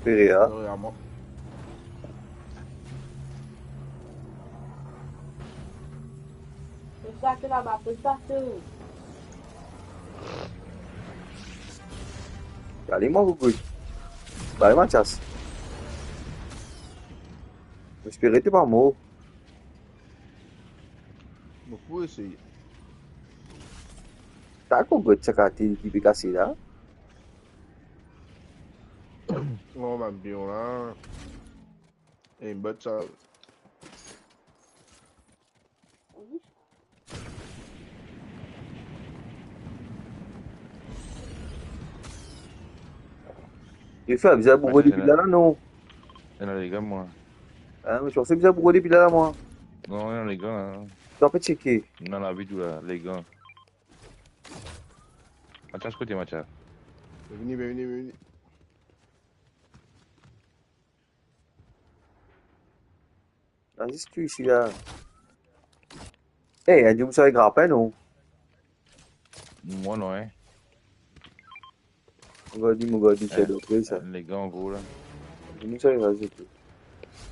Perea. Perea, mwa. Pes sa, se laba, pes sa, se. Ale, mwa, gogot. Bale, Mathias. Mo espere to pa mor. Mo pou eseye. Ta gogot, sa karte ki pe kase la. Oh, bann pilon la. E, bat sa. Li fer bizin bouge depi la, la, non? Ena legan, mwa. Hein, mo panse bizin bouge depi la, la, mwa. Non, ena legan, la. To pe tcheke. Non, lavi tou la, legan. Mathias, kote Mathias? Vini, vini, vini. Ah, zis tou isi la. Eh, enn dimoun sa grape, non? Mwa non, hein. Mo gard li, mo gard li, eh, sa dapre sa. Legan gro la. Dimoun sa grape tou.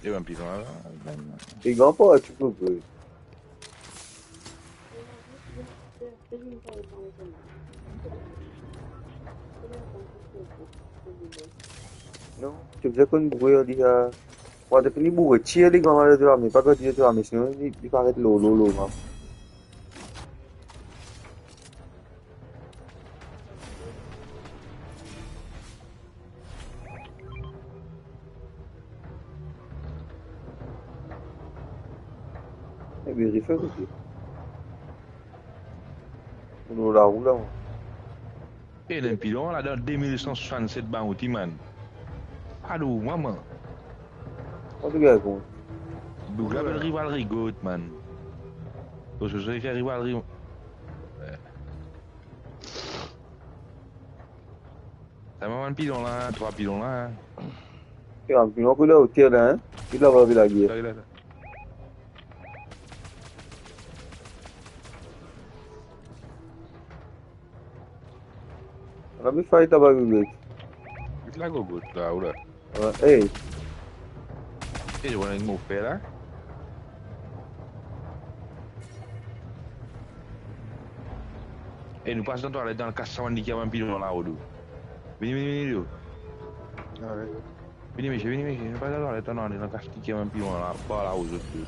E bann pilon la, la, la. Legan pa, ti pe pe. Non, to bizin konn bouge li, a. Wa, depi li bouge, tir li, grann, dan lame, pa gard li dan lame, sinon li, li paret lor, lor, lor, man. Epi refer kote? Mo lor larou la, mwa. E, enn pilon la dan de mil san swasannset bounty, man. Alor, mama. Kouma to gagn kont? Boug la apel Rival Rigot, man. To souse fer Rival Ri-, eh. Sa mama bann pilon la, trwa pilon la. E, bann pilon ki lor oter la, hein? Ki laba, laba, laba. La, la, la. Ala mi fay taba gogot. Get la gogot la, ou la. Wi, ey. Ey, ou ena enn mo fer la. Ey, nou pas dan twalet, dan kas sa bann liki a bann pilon la, ou. Vini, vini, vini, ou. Ah, wi. Vini, misie, vini, misie. Nou pas dan twalet, nou ale dan kas liki a bann pilon la, par la, ou zot tou.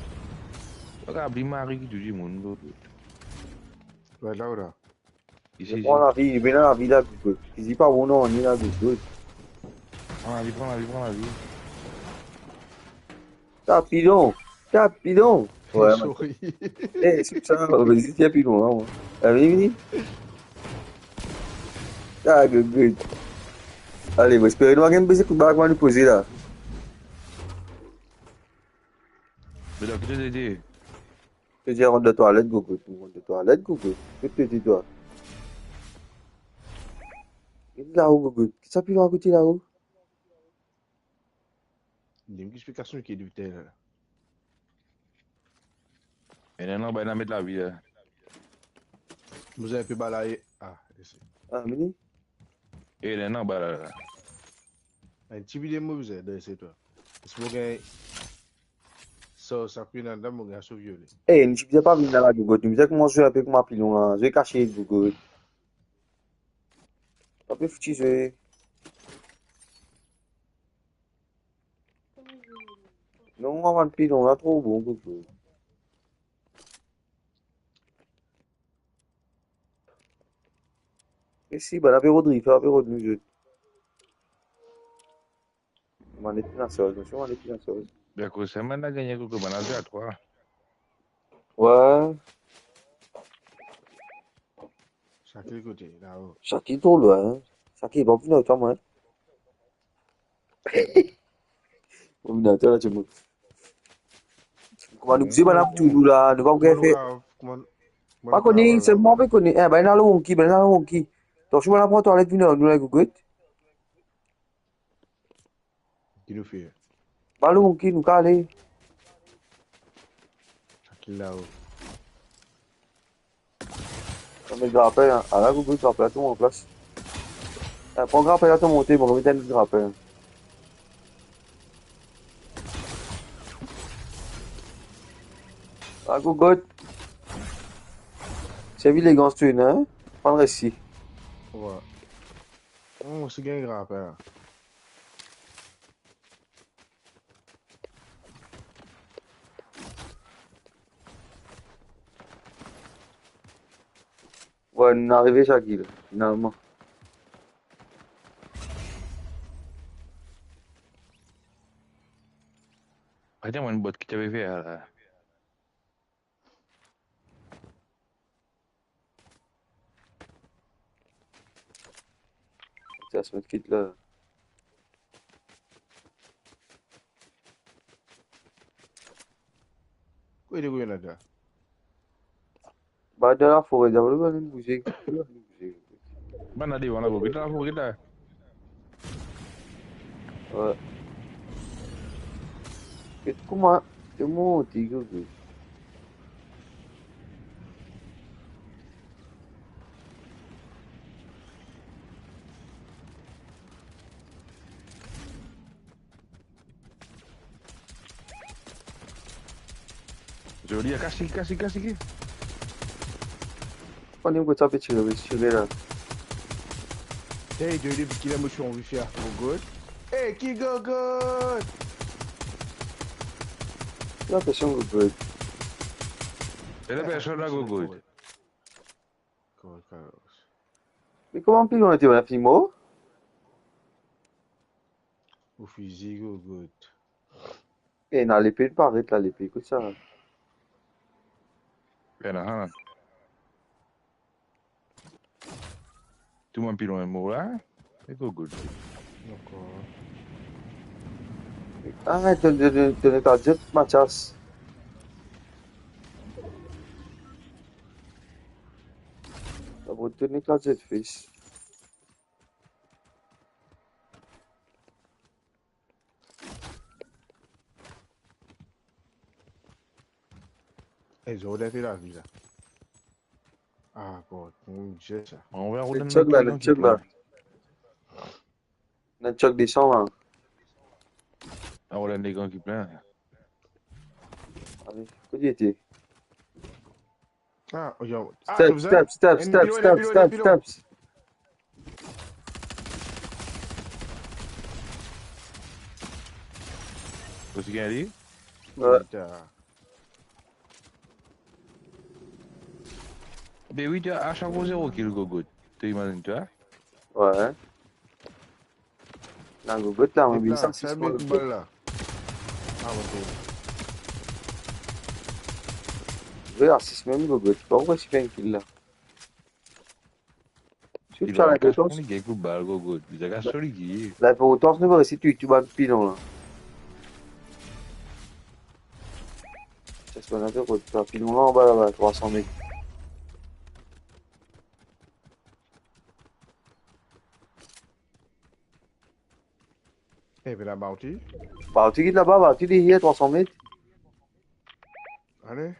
Regarde, li mari ki tou dimoun, ou. Twalet la, ou la. Isi, isi. Pran lavi, vinn lavi la, gogot. Isi pa bon, non, ni la, gogot. Pran lavi, pran lavi, pran lavi. Tap pilon, tap pilon. Wi, man. Sorry. Eh, se sa, vini, tap pilon la, mwa. Eh, vini, vini. Ah, gogot. Ale, mo espere nou pa gagn bese kout bal kouma nou poze la. Me dan ki to ete? To dir rant dan twalet, gogot. Rant dan twalet, gogot. Kot to ete, twa? Get lao, gogot. Ki sa pilon akote lao? Donn explikasion ki depi talè la. Ena enn anba, ena met lavi la. Mo bizin enpe balaye. Ah, isi. Ah, vini. E, ena enn anba la, la. Enn ti bidon mo bizin dan isi, twa. Si mo gagn sa, sa ki ena ladan, mo gagn so viole. Eh, nou ti bizin pa vinn la, gogot. Nou bizin koumans zwe enpe kouma pilon la. Zwe kasiet, gogot. Pa pe fouti zwe. Non, mo bann pilon la tro bon, gogot. E si, bann la pe rod river, la pe rod nou zot. Mannet ena soz, nou mannet ena soz. Bien, kouma sa, bann la gagne, kouma bann la zwe a trwa. Wi. Saki kote, lao. Saki tro lwin, hein. Saki, bon, vinn ar twa, mwa. Bon, vinn ar twa la, ti mo. Kouma nou bizin bann la pou touzour la, nou pa pou gagn fer. Kouma, kouma, pa kone, se mwa pe kone. Eh, bann la lor Wonky, bann la lor Wonky. Atansion, mo al pran twalet, vinn ar nou la, Gogot. Ki nou fer? Ballon, ki nou kale. Trankel la, oh. Sa met graper, hein. Ala, Gogot, graper la tom an plas. Eh, pran graper la, to monte, mo met enn graper. Ah, Gogot. Servi legans to ena, hein? Pran resi. Wi. Hmm, mo osi gagn graper la. Wi, nou arive, Shakil, finalman. Atann, mo enn bot ki ti ave fer la. Sa, sa met kit la. Kouma li gagn la? Ba, dan lafore, dan lafore, li bouze. Bann la devan la, Gogot, dan lafore la. Wi. E kouma, e mo ti Gogot. Zoli, kas li, kas li, kas li. Kouma kot sa pe tire, pe tire la. Hey, Zoli, ki la mo ti anvi fer Gogot. Hey, ki Gogot? La personn Gogot. E la personn la Gogot. Kouma, kouma? Me kouma pli lwin to ena, fini mor? Ou fizi, Gogot. Ena lepe, paret la, lepe, kot sa? Ena, ha. Tou bann pilon mor la, e Gogot. Dakor. Ah, to, to, to, to nek larzet, Mathias. Dabor to nek larzet, fis. E, zot ena lavi la. Ah, God, mon Dieu, sa. Ann ver, ena enn chug la, ena enn chug la. Ena enn chug desan la. Ah, ena enn legan ki plin. Ale, kot li ete? Ah, oh, yo. Ah, step, step, step, enn step, pilon, step, enn pilon, step, enn pilon. Steps. Ou ti gagn li? Wi. Putain. Be wi, to, a sak fwa zero kill, Gogot. To imazinn twa? Wi. Ena Gogot la, mo vinn sa, sis mwa Gogot. Bal la. Ah, ok. Wi, a sis mem Gogot. Pa ou pa ti fer enn kill la. Si ou ti al enn detan, li gagn kou bal, Gogot. Li gagn soli ki. Linportans nou resi touy tou bann pilon la. Sa se bann affer kot sa pilon la anba laba, trwa san met. E, pe la Bounty. Bounty ki laba, Bounty deryer, trwa san met. Ale.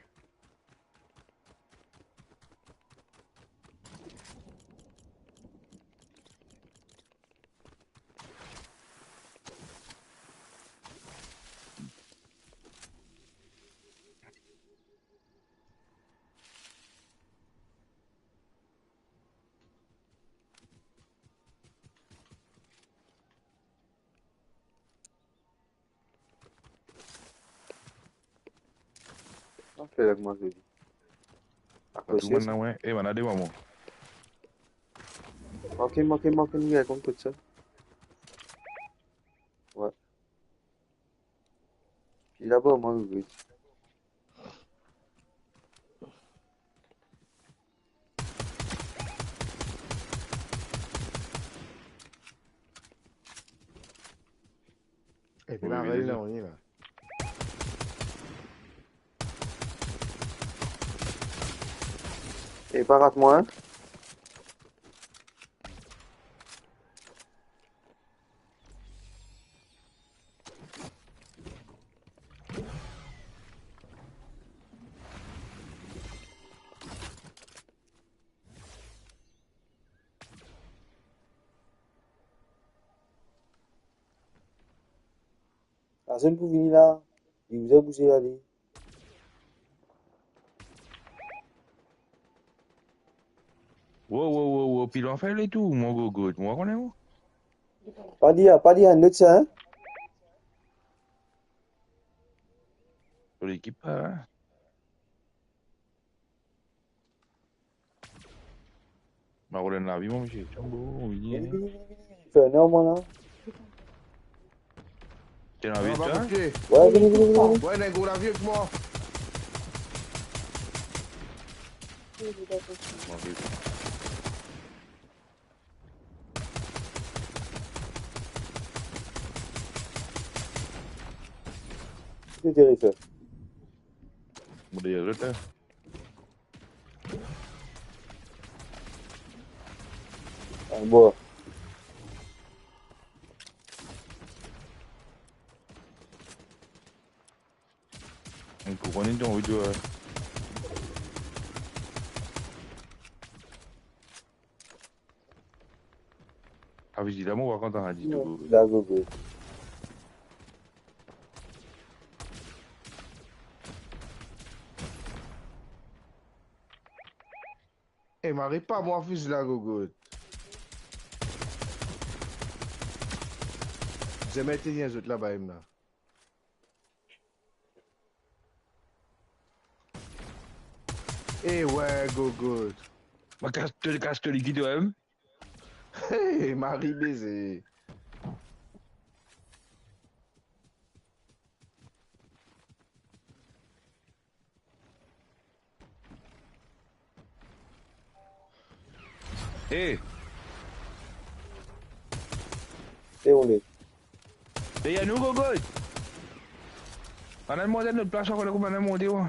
Sa fer ek mwa, Zoli. Akoz tou bann la, wi. E, bann la devan mwa. Manke, manke, manke, nou gagn kot sa. Wi. Li laba, mwa, wi. E pe la, wi, wi, la. E pa rat mwa, hein? Personn pou vini la. Li bizin bouze la, li. Wo, wo, wo, wo, pilon fer letour, mo gogot, mo pa kone ou. Pa dir, pa dir, not sa, hein? To lekip la, hein? Mo pa konn lavi, mo, misie. Tian, bo, ou vini, vini, hein? Vini, vini, vini, vini. Fer non, mwa, la. Tian, lavi, non, pa twa? Koute. Ouais, vini, vini, vini, vini. Ouais, ena gro lavi avek mwa. Bon, vini. Ki to ti fer? Mo deryer zot, hein. Ah, bon. Ou konpran, li anvi dir, euh, Avi, la, mo pa kontan, a, ditou. Non, la, gogo. Eh, mari pa mwa, fis la, gogo. Zeme te vinn zot laba, em la. Eh ouais, gogo. Ma kas to, kas to ligi twa mem. Hey, mari beze. Hey. E ou le? Deryer nou, gogo. Ann al monte lot plas ankor, kouma ann al monte, wa.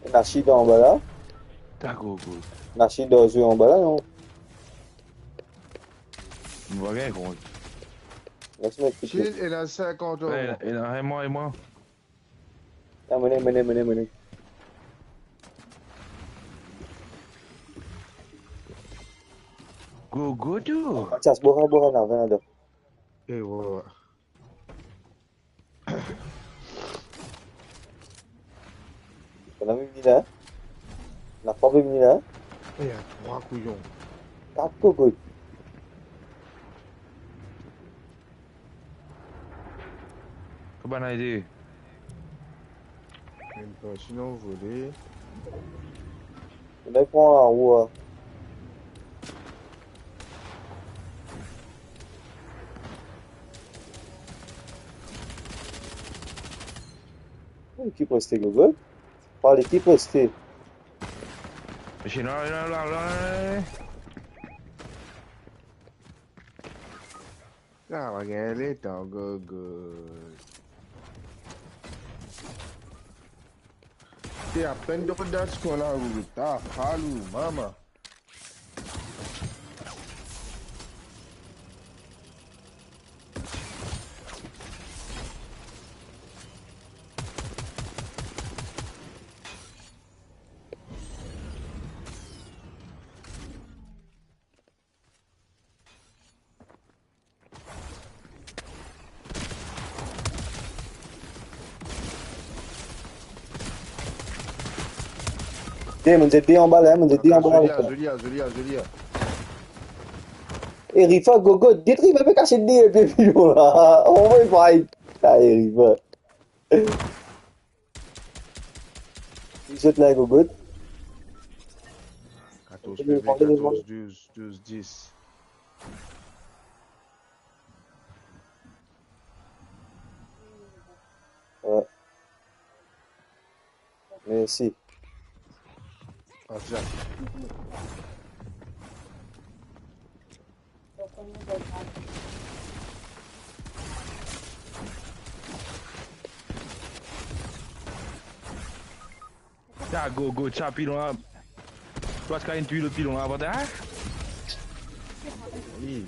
Ena sida anba la. Dakor, good. Ena sida zwe anba la, non? Mo pa gagn kont. Les met piti. Shit, ena sinkant euro. Ena, ena, e mwa, e mwa. Amene, amene, amene, amene. Gogo tou. Mathias, bora, bora, na, vinn la. E, bora. Ena vinn la. Ena pa vinn la. E, ena trwa kouyon. Kat koukout. Kouma ena ide? Mem pa, sinon vole. Ena pran anwo, a. Lekip reste, gogo. Pa lekip reste. Sinon, la, la, la, la. Sa va gagn letan, gogo. Ti apenn to das kon la, gogo. Ta falou, mama. Te, mo dir de anba la, mo dir de anba la. Zoli, zoli, zoli, zoli. E Rifa, gogo, get Rifa pe kas de, epi la. Oh my God. Ay, Rifa. Zot la, gogo. Katorz P V, katorz, douz, douz, dis. Ouais. Mersi. Aza. Sa gogo, sa pilon la. Twa ti kapav inn touy lot pilon la, avan ta. Wi.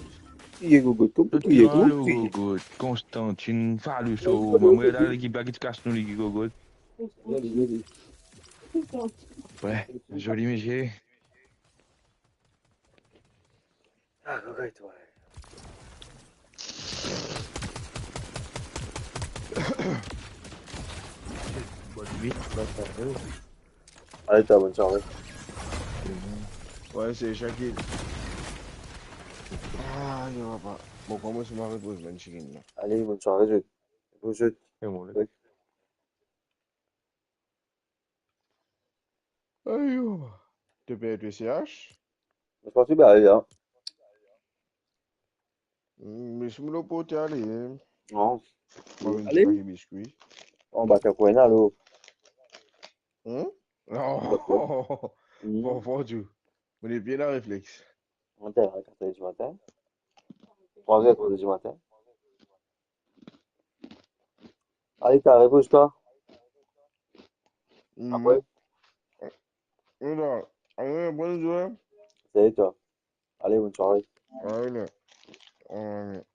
Touye gogot, touye gogot, touye. Gogot, Konstantin, Faluso, mem regarde lekip la ki ti kas nou legi gogot. Wi, zoli misie. Ah, gogot, wi. Bonn nwit, bonn sware. Ale, ta, bonn sware. Wi, se Shakil. Ah, non, papa. Bon, kouma si mo repoz, man, chicken la. Ale, bonn sware, zot. Pou zot. E bon, le. Wi. Ayo. To pe, to C H? Mo parti, be, ale, la. Mm, me si mo lor porte ale, hein. Non. Bon, Ale. Pake biskwi. Anba ta kwena, lo. Hein? Non. Mm. Bon, bon, Dieu. Mo nepli ena reflex. Mo te la, kat er di matin. Trwa er, trwa er di matin. Ale, ta, repoz twa. Mhm. Apre? Non, non. Ale, bonn zwe. Salut, twa. Ale, bonn sware. Ale. Ale.